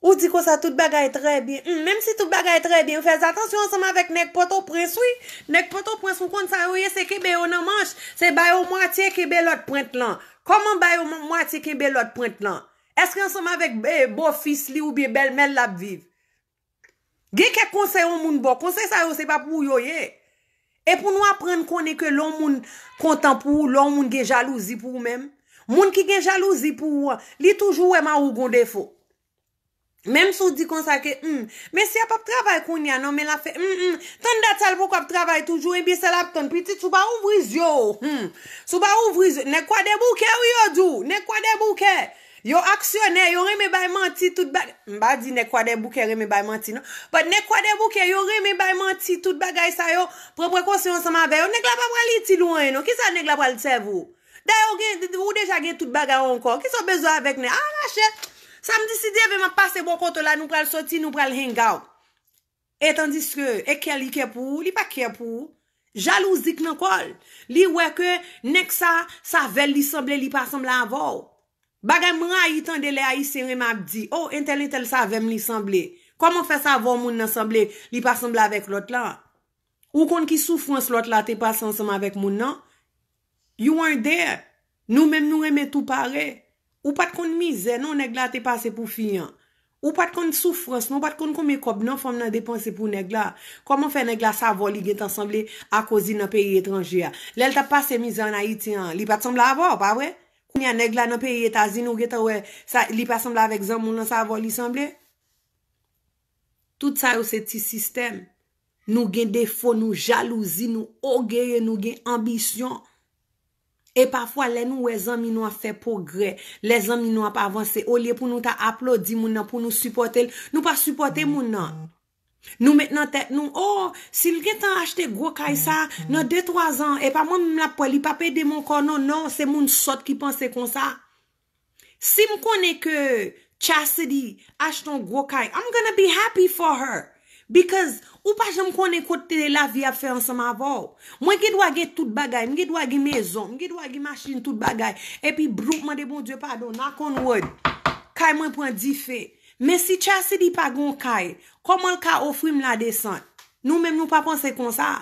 Ou di konsa tout bagay trè byen. Hmm, menm si tout bagay trè byen, fè atansyon ansanm avèk nèg Pòtoprens, wi. Nèg Pòtoprens, ou konn sa yo ye, se kenbe yo nan manch. Se ba yo mwatye, kenbe lòt pwent lan. Kòman ba yo mwa-, mwatye, kenbe lòt pwent lan? Èske ansanm avèk, eh, bofis li oubyen bèlmè l l ap viv? Gen kèk konsèy yon moun ba w. Konsèy sa yo, se pa pou ou yo ye. E pou nou aprann konnen ke lè yon moun kontan pou ou, lè yon moun gen jalouzi pou ou menm, moun ki gen jalouzi pou ou an, li toujou wè mari w gon defo. Menm si w di konsa ke, hmm, mesye a p ap travay kounye a non, men l ap fè, hmm, hmm, tann dat sa l poko ap travay toujou, ebyen sa l ap tann, pitit, si w pa ouvri zye w, hmm, si w pa ouvri zye, nèg Kwadèboukè wi yo di w, nèg Kwadèboukè, yo aksyonè, yo renmen bay manti tout bagay, m pa di nèg Kwadèboukè renmen bay manti non, but nèg Kwadèboukè, yo renmen bay manti tout bagay sa yo, pran prekosyon ansanm avè yo, nèg la pa pral itil ou anyen non, kisa nèg la pral sèvi w? Dayè, ou gen, ou deja gen tout bagay ankò. Kisa w bezwen avèk nèg? Ah, mache. Samdi, si Dye vle, m ap pase bò kote w la, nou pral soti, nou pral hang out. E tandiske, e kè li kè pou ou, li pa kè pou ou. Jalouzi k nan kò l. Li wè ke nèg sa, sa avè l li sanble, li pa sanble avè w. Bagay m rayi tande lè Ayisyen renmen ap di, oh, entèl, entèl sa avè m li sanble. Kòman fè sa avè w moun nan sanble, li pa sanble avèk lòt la? Ou konn ki soufrans lòt la te pase ansanm avèk moun nan? You weren't there. Nou menm nou renmen tou pare. Ou pa t konn mizè non nèg la te pase pou fi an. Ou pa t konn soufrans non, ou pa t konn konbyen kòb non fanm nan depanse pou nèg la. Kòman fè nèg la sa avè w li gentan sanble akoz li nan peyi etranje a? Lè l t ap pase mizè ann Ayiti an, li pa t sanble avè w, pa vre? Kounye a nèg la nan peyi Etazini, ou gentan wè sa, li pa sanble avèk zanmi w lan, sa avè w li sanble? Tout sa yo se ti sistèm. Nou gen defo, nou jalouzi, nou ogeye, nou gen anbisyon. E pafwa, lè nou wè zanmi nou ap fè pwogrè, lè zanmi nou ap avanse, olye pou nou ta aplodi moun nan, pou nou sipòte l, nou pa sipòte moun nan. Nou met nan tèt nou, oh, si l gentan achte gwo kay sa, nan de twa zan, e pa mwen menm l ap pran, li p ap ede m ankò, non, non, se moun sòt ki panse konsa. Si m konnen ke Chastity achte yon gwo kay, I'm gonna be happy for her. Because ou pa janm konnen kote lavi ap fè ansanm avè w. Mwen gen dwa gen tout bagay, m gen dwa gen mezon, m gen dwa gen machin, tout bagay. Epi, bloup, mande Bondye padon, knock on wood. Kay mwen pran dife. Men si Chastity pa gen yon kay, kòman l ka ofri m ladesant? Nou menm nou pa panse konsa.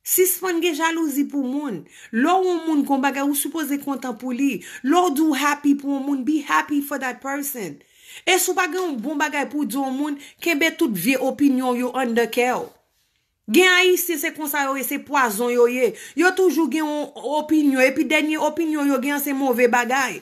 Sispann gen jalouzi pou moun. Lè w wè yon moun gon bagay, ou sipoze kontan pou li. Lè w di w happy pou yon moun, be happy for that person. E si w pa gen yon bon bagay pou w di yon moun, kenbe tout vye opinyon w yo anndan kè w. Gen Ayisyen, se konsa yo ye, se pwazon yo ye. Yo toujou gen yon opinyon, epi dènye opinyon yo gen an se move bagay.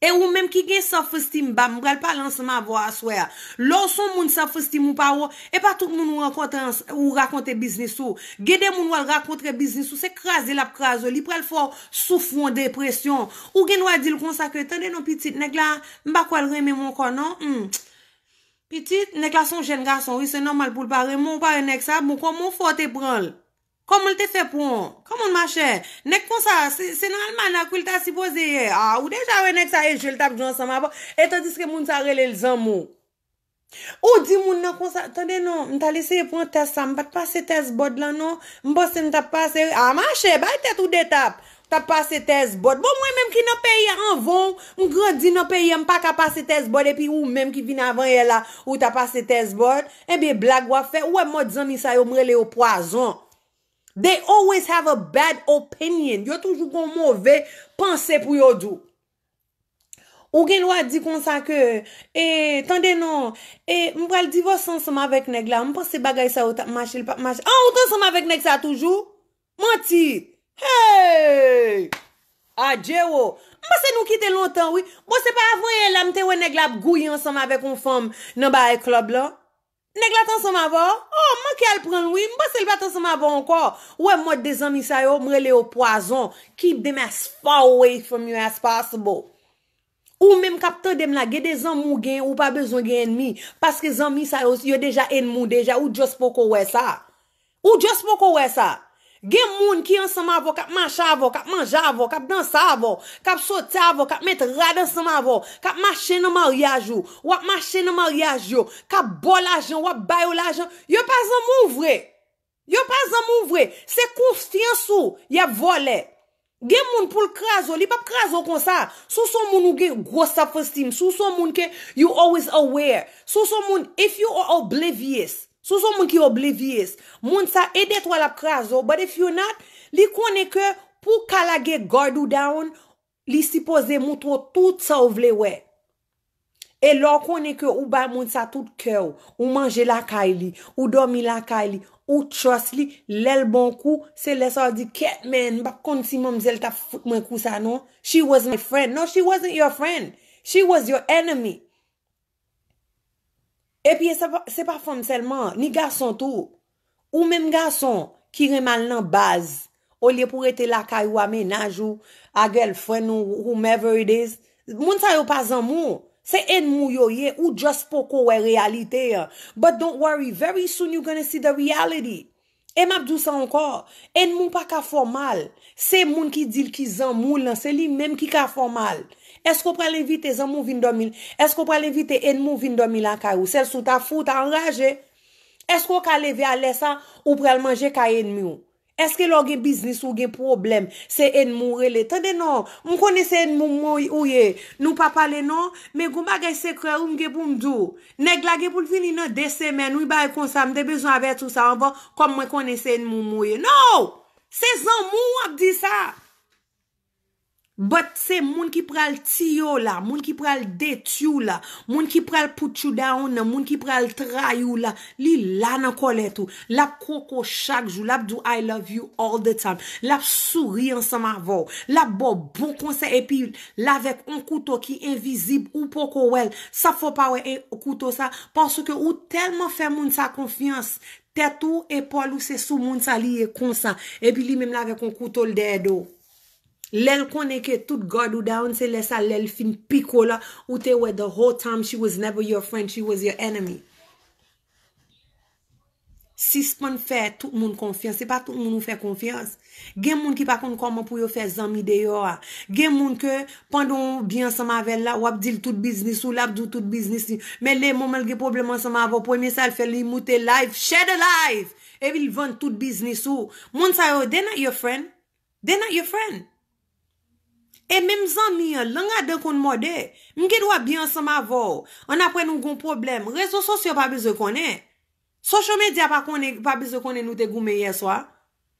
E ou menm ki gen self esteem ba, m pral pale ansanm avè w aswè a. Lè w se yon moun self esteem ou pa wo, e pa tout moun ou rankontre ans-, ou rakonte biznis ou. Gen de moun w al rakontre biznis ou, se kraze l ap kraze w. Li pral fè w soufri yon depresyon. Ou gen dwa di l konsa ke, tande non pitit, nèg la, m pa kwè l renmen m ankò non. Hmm. Pitit, nèg la se yon jèn gason, wi, se nòmal pou l pa renmen w, ou pa wè nèg sa, bon, kòman w fè w te pran l? Kòman l te fè pran w? Kòman, machè? Nèg konsa, se, se nan almanak wi l ta sipoze ye. A, ou deja wè nèg sa e je l t ap jwe ansanm avè w. E tandiske moun sa rele l zanmi w. Ou di moun nan konsa, tande non, m t al eseye pran tès sa, m pa t pase tès bòd lan non. M panse m t ap pase wi. A, machè, bay tèt ou de tap. Ap pase tèzbòd. Bon, mwen menm ki nan peyi a anvan w, m grandi nan peyi a, m pa ka pase tèzbòd, epi ou menm ki vin avan yè la, ou ta pase tèzbòd. Ebyen, blag w ap fè, ou wè mòd zanmi sa yo, m rele yo pwazon. They always have a bad opinion. Yo toujou gon move panse pou yo di w. Ou gen dwa di konsa ke, e, tande non, e, m pral divòse ansanm avèk nèg la. M panse bagay sa yo t ap mache, l p ap mache. An, ou t ansanm avèk nèg sa toujou? Manti! Hey! Adje wo! M panse nou kite lontan, wi. Bon, se pa avan yè la, m te wè nèg la ap gouye ansanm avèk yon fanm nan bagay club lan. Nèg la t ansanm avè w? Oh, manke al pran l, wi. M panse l pa t ansanm avè w ankò. Ou wè mòd de zanmi sa yo, m rele yo pwazon. Keep them as far away from you as possible. Ou menm k ap tande m la, gen de zanmi w gen, ou pa bezwen gen ènmi. Paske zanmi sa yo, yo deja ènmi w deja, ou just poko wè sa. Ou just poko wè sa. Gen moun ki ansanm avè w, k ap mache avè w, k ap manje avè w, k ap danse avè w, k ap soti avè w, k ap met rad ansanm avè w, k ap mache nan maryaj ou, w ap mache nan maryaj yo, k ap ba w lajan, w ap ba yo lajan. Yo pa zanmi w vre. Yo pa zanmi w vre. Se konfyans ou y ap vòlè. Gen moun pou l kraze w, li p ap kraze w konsa. Si w se yon moun ou gen gwo self esteem, si w se yon moun ke you always aware, si w se yon moun, if you are oblivious, si w se yon moun ki oblivious, moun sa e detwa l ap kraze w, but if you not, li konnen ke pou w ka lage guard ou down, li sipoze moutre w tout sa w vle wè. E lè w konnen ke ou bay moun sa tout kè w, ou manje lakay li, ou dòmi lakay li, ou trust li, lè l ba w kou, se lè sa w di, "Kèt, man, m p ap konn si manmzèl t ap fout mwen kou sa non. She was my friend." No, she wasn't your friend. She was your enemy. Epi se pa, se pa fanm sèlman, ni gason tou. Ou menm gason ki renmen al nan baz, olye pou rete lakay ou a, mennaj ou, a girlfriend ou, whomever it is, moun sa yo pa zanmi w. Se ènmi w yo ye, ou just poko wè reyalite an. But don't worry, very soon you gonna see the reality. E m ap di w sa ankò, ènmi w pa ka fè w mal. Se moun ki di l ki zanmi w lan, se li menm ki ka fè w mal. Èske w pral envite zanmi w vin dòmi l? Èske w pral envite ènmi w vin dòmi lakay ou? Sèl si w ta fou, w ta anraje. Èske w ka leve a lè sa, ou pral manje kay ènmi w? Èske lè w gen biznis ou gen pwoblèm, se ènmi w rele? Tande non, m konnen se ènmi m ou ye. Nou pa pale non, men gon bagay sekrè wi m gen pou m di w. Nèg la gen pou l vini nan de semèn, wi, bagay konsa, m te bezwen avèti w sa anvan, kòm mwen konnen se ènmi m ou ye. No! Se zanmi w ap di sa. But se moun ki pral tiye w la, moun ki pral detwi w la, moun ki pral put you down nan, moun ki pral trayi w la, li la nan kòlèt ou. L ap kwoke w chak jou, l ap di w, "I love you all the time." L ap souri ansanm avè w. L ap ba w bon konsèy epi l avèk yon kouto ki envizib, ou poko wè l. Sa fè w pa wè en-, kouto sa, paske ou tèlman fè moun sa konfyans. Tèt ou, epòl ou, se sou moun sa li ye konsa. Epi li menm l avèk yon kouto l dèyè do w. Lè l konnen ke tout guard ou down, se lè sa, lè l fin pike w la, ou te wè the whole time she was never your friend, she was your enemy. Sispann fè tout moun konfyans, se pa tout moun ou fè konfyans. Gen moun ki pa konn kòman pou yo fè zanmi deyò a. Gen moun ke pandan w byen ansanm avè l la, w ap di l tout biznis ou, l ap di w tout biznis li. Men le moman l gen pwoblèm ansanm avè w, premye sa l fè, li moute live, share the live, epi l vann tout biznis ou. Moun sa yo, they not your friend. They not your friend. E menm zanmi an, lang adan konn mòde. M gen dwa byen ansanm avè w. Annapre nou gon pwoblèm. Rezo sosyo pa bezwen konnen. Social media pa konnen, pa bezwen konnen nou te goumen yè swa.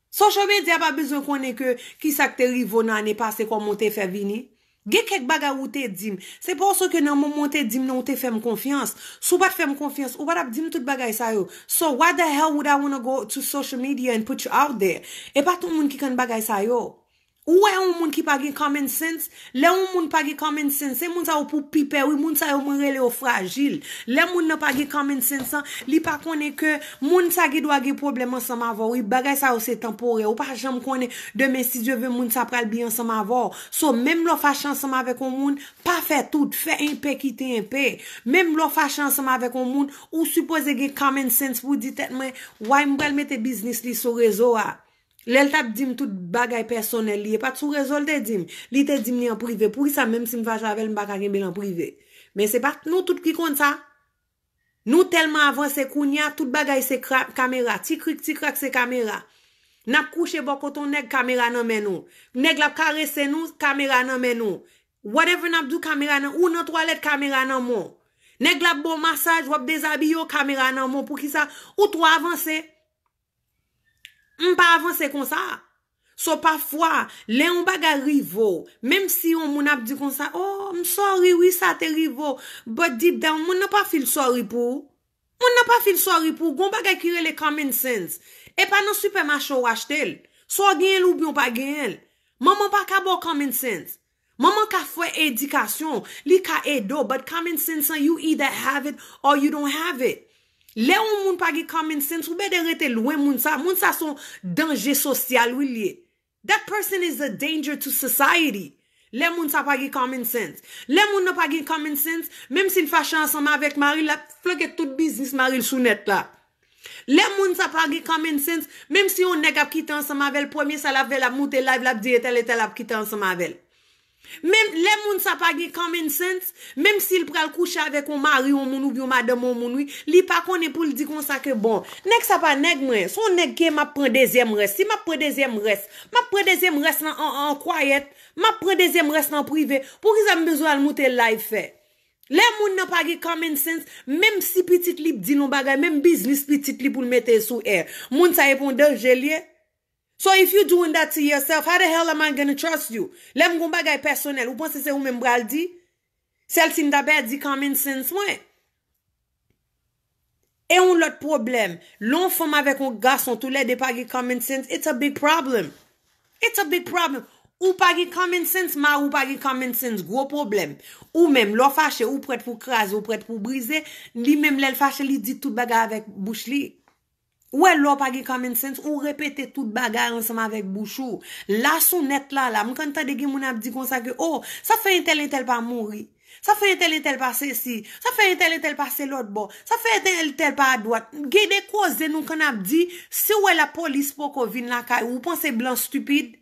Social media pa bezwen konnen ke kisa k te rive w nan ane pase, kòman w te fè vini. Gen kèk bagay ou te di m. Se paske nan moman w te di m nan, ou te fè m konfyans. Si w pa t fè m konfyans, ou pa t ap di m tout bagay sa yo. So why the hell would I wanna go to social media and put you out there? E pa tout moun ki konn bagay sa yo. Ou wè yon moun ki pa gen common sense? Lè yon moun pa gen common sense, se moun sa yo pou pi pè, wi, moun sa yo mwen rele yo frajil. Lè moun nan pa gen common sense an, li pa konnen ke moun sa gen dwa gen pwoblèm ansanm avè w, wi, bagay sa yo se tanporè. Ou pa janm konnen demen, si Dye vle, moun sa pral byen ansanm avè w. So, menm lè w fache ansanm avèk yon moun, pa fè tout, fè enpe kite enpe. Menm lè w fache ansanm avèk yon moun, ou sipoze gen common sense pou di tèt mwen, "Why m pral mete biznis li sou rezo a?" Lè l t ap di m tout bagay pèsonèl li, e pa t sou rezo l te di m. Li te di m li an prive. Poukisa menm si m fache avè l, m pa ka kenbe l an prive? Men se pa t nou tout ki konn sa. Nou tèlman avanse kounye a, tout bagay se kra-, kamera. Ti krik, ti krak, se kamera. N ap kouche bò kote yon nèg, kamera nan men nou. Nèg la ap karese nou, kamera nan men nou. Whatever n ap di w, kamera nan, ou nan twalèt, kamera nan men w. Nèg la ap ba w masaj, w ap dezabiye w, kamera nan men w. Poukisa? Ou twò avanse. M pa avanse konsa. So pafwa, lè yon bagay rive w, menm si yon moun ap di konsa, oh, m sorry wi sa te rive w, but deep down, moun nan pa feel sorry pou ou. Moun nan pa feel sorry pou ou. Gon bagay ki rele common sense. E pa nan sipèmache w achte l. Swa w genyen l oubyen w pa genyen l. Manman pa ka ba w common sense. Manman ka fè edikasyon, li ka ede w, but common sense an, you either have it or you don't have it. Lè yon moun pa gen common sense, ou bède rete lwen moun sa. Moun sa se yon danje sosyal wi l ye. That person is a danger to society. Lè moun sa pa gen common sense. Lè moun nan pa gen common sense, menm si l fache ansanm avèk mari l, l ap flanke tout biznis mari l sou nèt la. Lè moun sa pa gen common sense, menm si yon nèg ap kite ansanm avè l, premye sa l ap fè, l ap moute live, l ap di etèl etèl ap kite ansanm avè l. Menm lè moun sa pa gen common sense, menm si l pral kouche avèk yon mari yon moun oubyen yon madanm yon moun wi, li pa konnen pou l di konsa ke bon, nèg sa pa nèg mwen, se yon nèg ke m ap pran dezyèm rès. Si m ap pran dezyèm rès, m ap pran dezyèm rès lan an, an, an kwayèt, m ap pran dezyèm rès lan an prive. Poukisa m bezwen al moute live fè? Lè moun nan pa gen common sense, menm si pitit li di l yon bagay, menm biznis pitit li pou l mete sou air, moun sa e pa yon danje l ye. So if you doing that to yourself, how the hell am I gonna trust you? Lè m gon bagay pèsonèl, ou panse se ou menm m pral di? Sèl si m ta pèdi common sense mwen. E yon lòt pwoblèm, lè yon fanm avèk yon gason, toulède pa gen common sense, it's a big problem. It's a big problem. Ou pa gen common sense, mari w pa gen common sense, gwo pwoblèm. Ou menm, lè w fache, ou prèt pou kraze, ou prèt pou brize. Li menm, lè l fache, li di tout bagay avèk bouch li. Ou wè lè w pa gen common sense, ou repete tout bagay ansanm avèk bouch ou. La sou nèt la, la, m konn tande gen moun ap di konsa ke, oh, sa fè entèl, entèl pa mouri. Sa fè entèl, entèl pa sesi. Sa fè entèl, entèl pase lòt bò. Sa fè entèl, entèl pa adwat. Gen de koze nou konn ap di, si w wè lapolis poko vin lakay ou, ou panse blan stipid?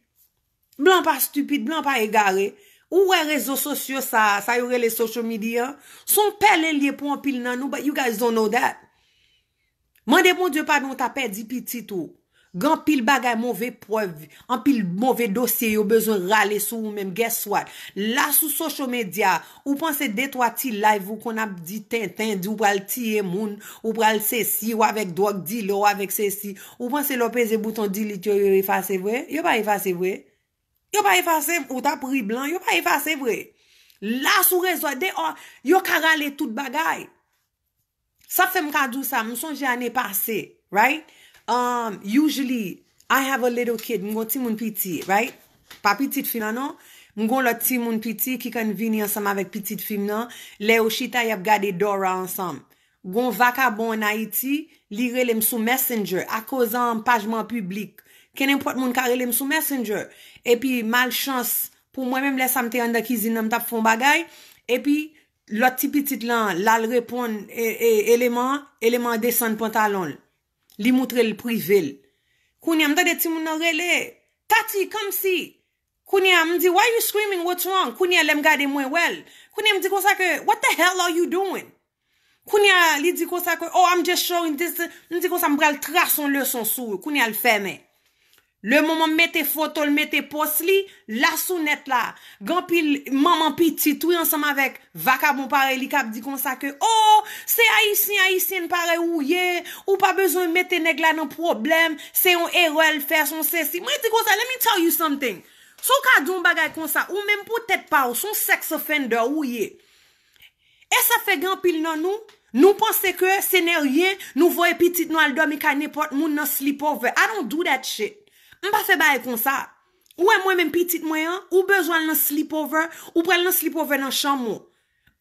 Blan pa stipid, blan pa egare. Ou wè rezo sosyo sa, sa yo rele social media, se yon pèlen l ye pou anpil nan nou, but you guys don't know that. Mande Bondye padon, w ta pèdi pitit ou. Gen anpil bagay, move prèv, anpil move dosye yo bezwen rale sou ou menm. Guess what? La sou social media, ou panse de twa ti live ou konn ap di tenten, di ou pral tiye moun, ou pral sesi, ou avèk dwòg dilè, ou avèk sesi. Ou panse lè w peze bouton delete yo, yo efase vre? Yo pa efase vre. Yo pa efase, ou t ap ri blan, yo pa efase vre. La sou rezo a, deyò, yo ka rale tout bagay. Sa fè m ka di w sa, m sonje ane pase, right? Um, usually, I have a little kid, m gon timoun piti, right? Pa pitit fi lan non, m gon lòt timoun piti ki konn vini ansanm avèk pitit fi m nan, lè yo chita y ap gade Dora ansanm. Gon vakabon ann Ayiti, li rele m sou Messenger, akoz an paj mwen an piblik. Kenenpòt moun ka rele m sou Messenger. Epi malchans, pou mwen menm lè sa m te anndan kizin nan, m t ap fè yon bagay, epi lòt ti pitit lan, l al reponn e, e, eleman an, eleman an desann pantalon l. Li moutre l prive l. Kounye a, m tande timoun nan rele, Tati, come see. Kounye a, m di, why you screaming? What's wrong? Kounye a, lè m gade, mwen wè l. Kounye a, m di konsa ke, what the hell are you doing? Kounye a, li di konsa ke, oh, I'm just showing this. M di konsa, m pral trase yon leson sou ou. Kounye a, l fèmen. Le moman m mete foto l, mete pòs li, la sou nèt la, gen anpil manman pitit, wi, ansanm avèk vakabon parèy li k ap di konsa ke, oh, se ayisyen, ayisyèn parèy ou ye, ou pa bezwen mete nèg la nan pwoblèm, se yon erè l fè, se yon sesi. Mwen di konsa, let me tell you something. Si w ka di yon bagay konsa, ou menm pou tèt pa w, se yon sex offender ou ye. E sa fè gen anpil nan nou, nou panse ke se neryen, nou voye pitit nou al dòmi kay nenpòt moun nan sleepover. I don't do that shit. M pa fè bagay konsa. Ou wè mwen menm pitit mwen an, ou bezwen al nan sleepover, ou pral nan sleepover nan chanm ou.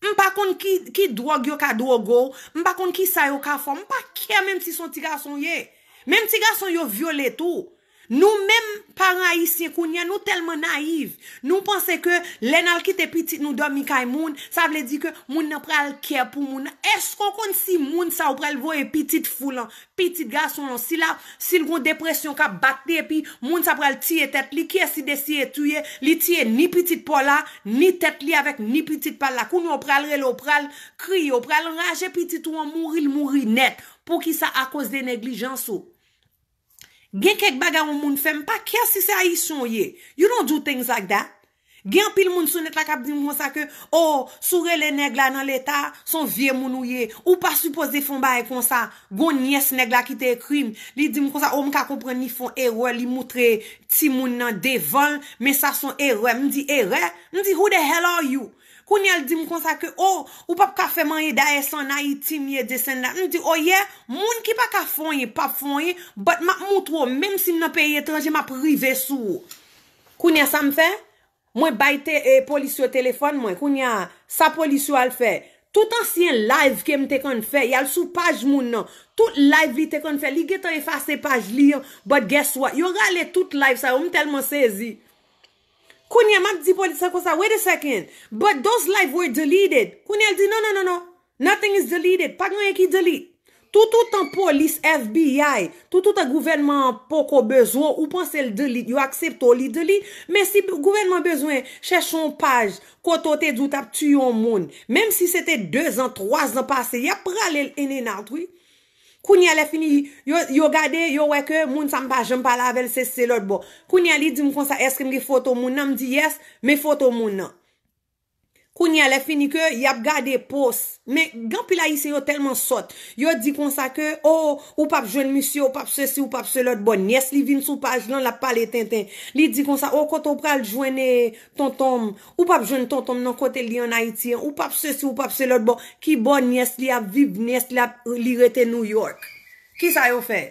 M pa konn ki, ki dwòg yo ka dwoge w, m pa konn ki sa yo ka fè w, m pa kè menm si se yon ti gason w ye. Menm ti gason yo vyole tou. Nou menm paran ayisyen kounye a, nou tèlman nayiv. Nou panse ke lè n al kite pitit nou dòmi kay moun, sa vle di ke moun nan pral kè pou moun nan. Èske w konn si moun sa ou pral voye pitit fi w lan, pitit gason w lan, si l ap, si l gon depresyon k ap bat li, epi moun sa pral tiye tèt li, kiyès li deside touye, li tiye ni pitit pa w la, ni tèt li avèk ni pitit pa l la. Kounye a w pral rele, w pral kriye, w pral raje pitit ou an mouri, l mouri nèt. Poukisa? Akoz de neglijans ou. Gen kèk bagay yon moun fè, m pa care si se ayisyen w ye. You don't do things like that. Gen anpil moun sou nèt la k ap di m konsa ke, oh, si w rele nèg la nan leta, se yon vye moun ou ye. Ou pa sipoze fè yon bagay konsa. Gon nyès nèg la ki te ekri m. Li di m konsa, oh, m ka konprann li fè yon erè, li moutre timoun nan devan l, men sa se yon erè. M di, erè? M di, who the hell are you? Kounye a l di m konsa ke, oh, ou p ap ka fè m anyen, dayè se ann Ayiti m ye, this and that. M di, oh yeah, moun ki pa ka fè w anyen, p ap fè w anyen, but m ap moutre w, menm si m nan peyi etranje, m ap rive sou ou. Kounye a sa m fè? Mwen bay te, e, polis yo telefòn mwen. Kounye a, sa polis yo al fè? Tout ansyen live ke m te konn fè, y al sou paj moun nan. Tout live li te konn fè, li gentan efase paj li an. But guess what? Yo rale tout live sa yo, m tèlman sezi. Kounye a, m ap di polis la konsa, wait a second, but those live were deleted. Kounye a, l di, non, non, non, non, nothing is deleted. Pa gen anyen ki delete. Toutotan polis, F B I, toutotan gouvènman an poko bezwen w, ou panse l delete, yo aksepte w, li delete. Men si gouvènman bezwen chèche yon paj kote w te di w t ap tiye yon moun, menm si se te dezan, twazan pase, y ap rale l in and out, wi. Kounye a, lè fini, yo, yo gade, yo wè ke moun sa m pa janm pale avè l, se, se lòt bò. Kounye a, li di m konsa, èske m gen foto moun nan? M di, yes, men foto moun nan. Kounye a, lè fini ke y ap gade post. Men, gen anpil ayisyen yo tèlman sòt. Yo di konsa ke, oh, ou p ap jwenn misye, ou p ap sesi, ou p ap se lòt bò. Nyès li vin sou paj lan, l ap pale tenten. Li di konsa, oh, kote w pral jwenn, eh, tonton m? Ou p ap jwenn tonton m nan kote li ann Ayiti an. Ou p ap sesi, ou p ap se lòt bò. Ki bò nyès li ap viv? Nyès li ap, li rete New York. Kisa yo fè?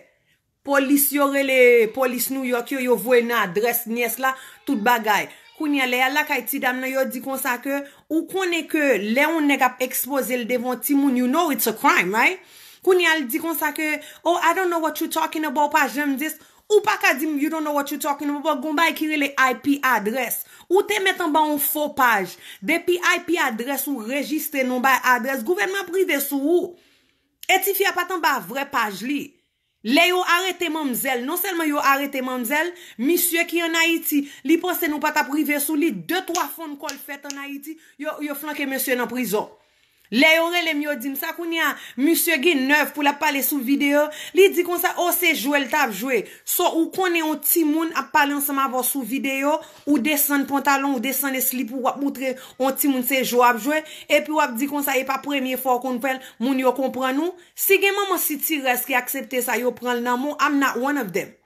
Polis yo rele polis New York yo, yo voye nan adrès nyès la, tout bagay. Kounye a, lè y al lakay ti dam nan, yo di konsa ke, ou konnen ke lè yon nèg ap ekspoze l devan yon timoun, you know it's a crime, right? Kounye a, l di konsa ke, oh, I don't know what you talking about, pa janm dis. Ou pa ka di m, you don't know what you talking about, gon bagay ki rele I P address. Ou te met anba yon fo paj. Depi I P address ou rejistre nan yon bay adrès, gouvènman ap rive sou ou. E tifi a pa t anba vrè paj li. Lè yo arete manmzèl, non sèlman yo arete manmzèl, misye ki ann Ayiti, li panse nou pa t ap rive sou li, de twa phone call fèt ann Ayiti, yo, yo flanke mesye nan prizon. Lè yo rele m, yo di m sa kounye a, misye gen nèv pou l ap pale sou videyo, li di konsa, oh, se jwe l t ap jwe. So, ou konnen yon timoun ap pale ansanm avè w sou videyo, ou desann pantalon, ou desann slip ou, w ap moutre yon timoun se jwe w ap jwe, epi w ap di konsa, e pa premye fwa w konn fè l, moun yo konprann ou. Si gen manman sitirèz ki aksepte sa, yo pran l nan men w, I'm not one of them.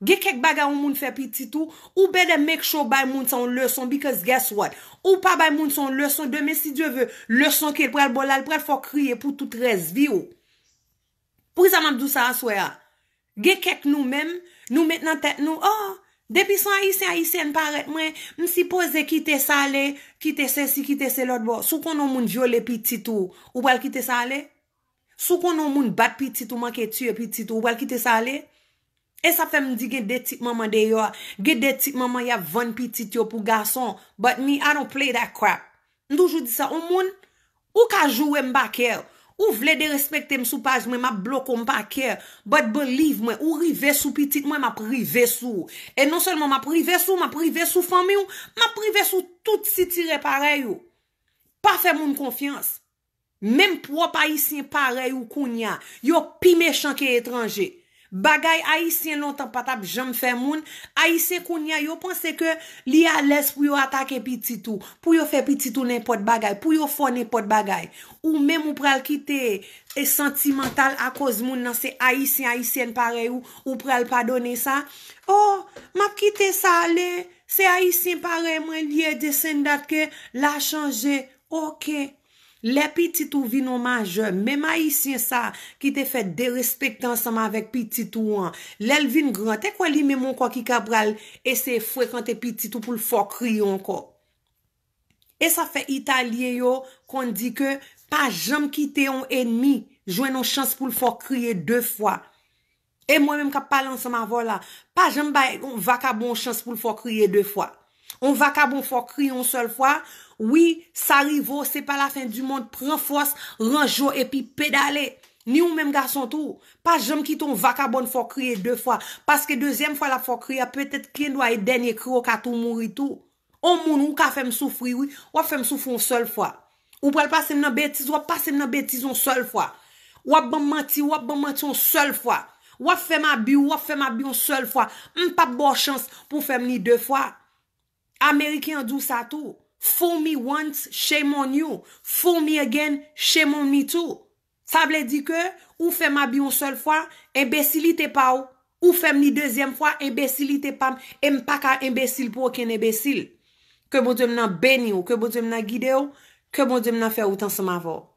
Gen kèk bagay yon moun fè pitit ou, ou better make sure w bay moun sa yon leson, because guess what? Ou pa bay moun sa yon leson, demen, si Dye ve, leson ke l pral ba w la, l pral fè w kriye pou tout rès vi w. Poukisa m ap di w sa aswè a? Gen kèk nou menm, nou met nan tèt nou, oh, depi se yon Ayisyen, Ayisyèn parèt mwen, m sipoze kite sa ale, kite sesi, kite se lòt bò. Si w konnen yon moun vyole pitit ou, ou pral kite sa ale? Si w konnen yon moun bat pitit ou, manke tiye pitit ou, ou pral kite sa ale? E sa fè m di gen de tip manman deyò a. Gen de tip manman y ap vann pitit yo pou gason. But me, I don't play that crap. M toujou di sa, yon moun, ou ka joure m pa care. Ou vle derespekte m sou paj mwen, m ap bloke w, m pa care. But believe mwen, ou rive sou pitit mwen, m ap rive sou ou. E non sèlman m ap rive sou ou, m ap rive sou fanmi w, m ap rive sou tout sitirè parèy ou. Pa fè moun konfyans. Menm pwòp Ayisyen parèy ou kounye a, yo pi mechan ke etranje. Bagay Ayisyen lontan pa t ap janm fè moun, Ayisyen kounye a, yo panse ke li alèz pou yo atake pitit ou, pou yo fè pitit ou nenpòt bagay, pou yo fè w nenpòt bagay. Ou menm ou pral kite e santimantal akoz moun nan se Ayisyen, Ayisyèn parèy ou, ou pral padone sa? Oh, m ap kite sa ale, se Ayisyen parèy mwen li ye, this and that, ke l a chanje. Oke. Lè pitit ou vin yon majè, menm Ayisyen sa ki te fè derespekte ansanm avèk pitit ou an, lè l vin gran, te kwè li menm ankò ki ka pral eseye frekante pitit ou pou l fè w kriye ankò? E sa fè Italyen yo konn di ke pa janm kite yon enmi jwenn yon chans pou l fè w kriye de fwa. E mwen menm k ap pale ansanm avè w la, pa janm bay yon vakabon yon chans pou l fè w kriye de fwa. Yon vakabon fè w kriye yon sèl fwa, wi, sa rive w, se pa lafen di mond, pran fòs, ranje w epi pedale. Ni ou menm gason tou, pa janm kite yon vakabòn fè w kriye de fwa, paske dezyèm fwa l ap fè w kriye a, petèt gendwa e dènye kri w ka tou mouri tou. On moun ou ka fè m soufri, wi. W ap fè m soufri yon sèl fwa. Ou pral pase m nan betiz, w ap pase m nan betiz yon sèl fwa. W ap ban m manti, w ap ban m manti yon sèl fwa. W ap fè m abi, w ap fè m abi yon sèl fwa. M p ap ba w chans pou w fè m li de fwa. Ameriken an di w sa tou. Fool me once, shame on you. Fool me again, shame on me too. Sa vle di ke ou fè m abi yon sèl fwa, enbesilite pa w. Ou fè m li dezyèm fwa, enbesilite pa m. E m pa ka enbesil pou okenn enbesil. Ke Bondye m nan beni w, ke Bondye m nan gide w, ke Bondye m nan fè wout ansanm avè w.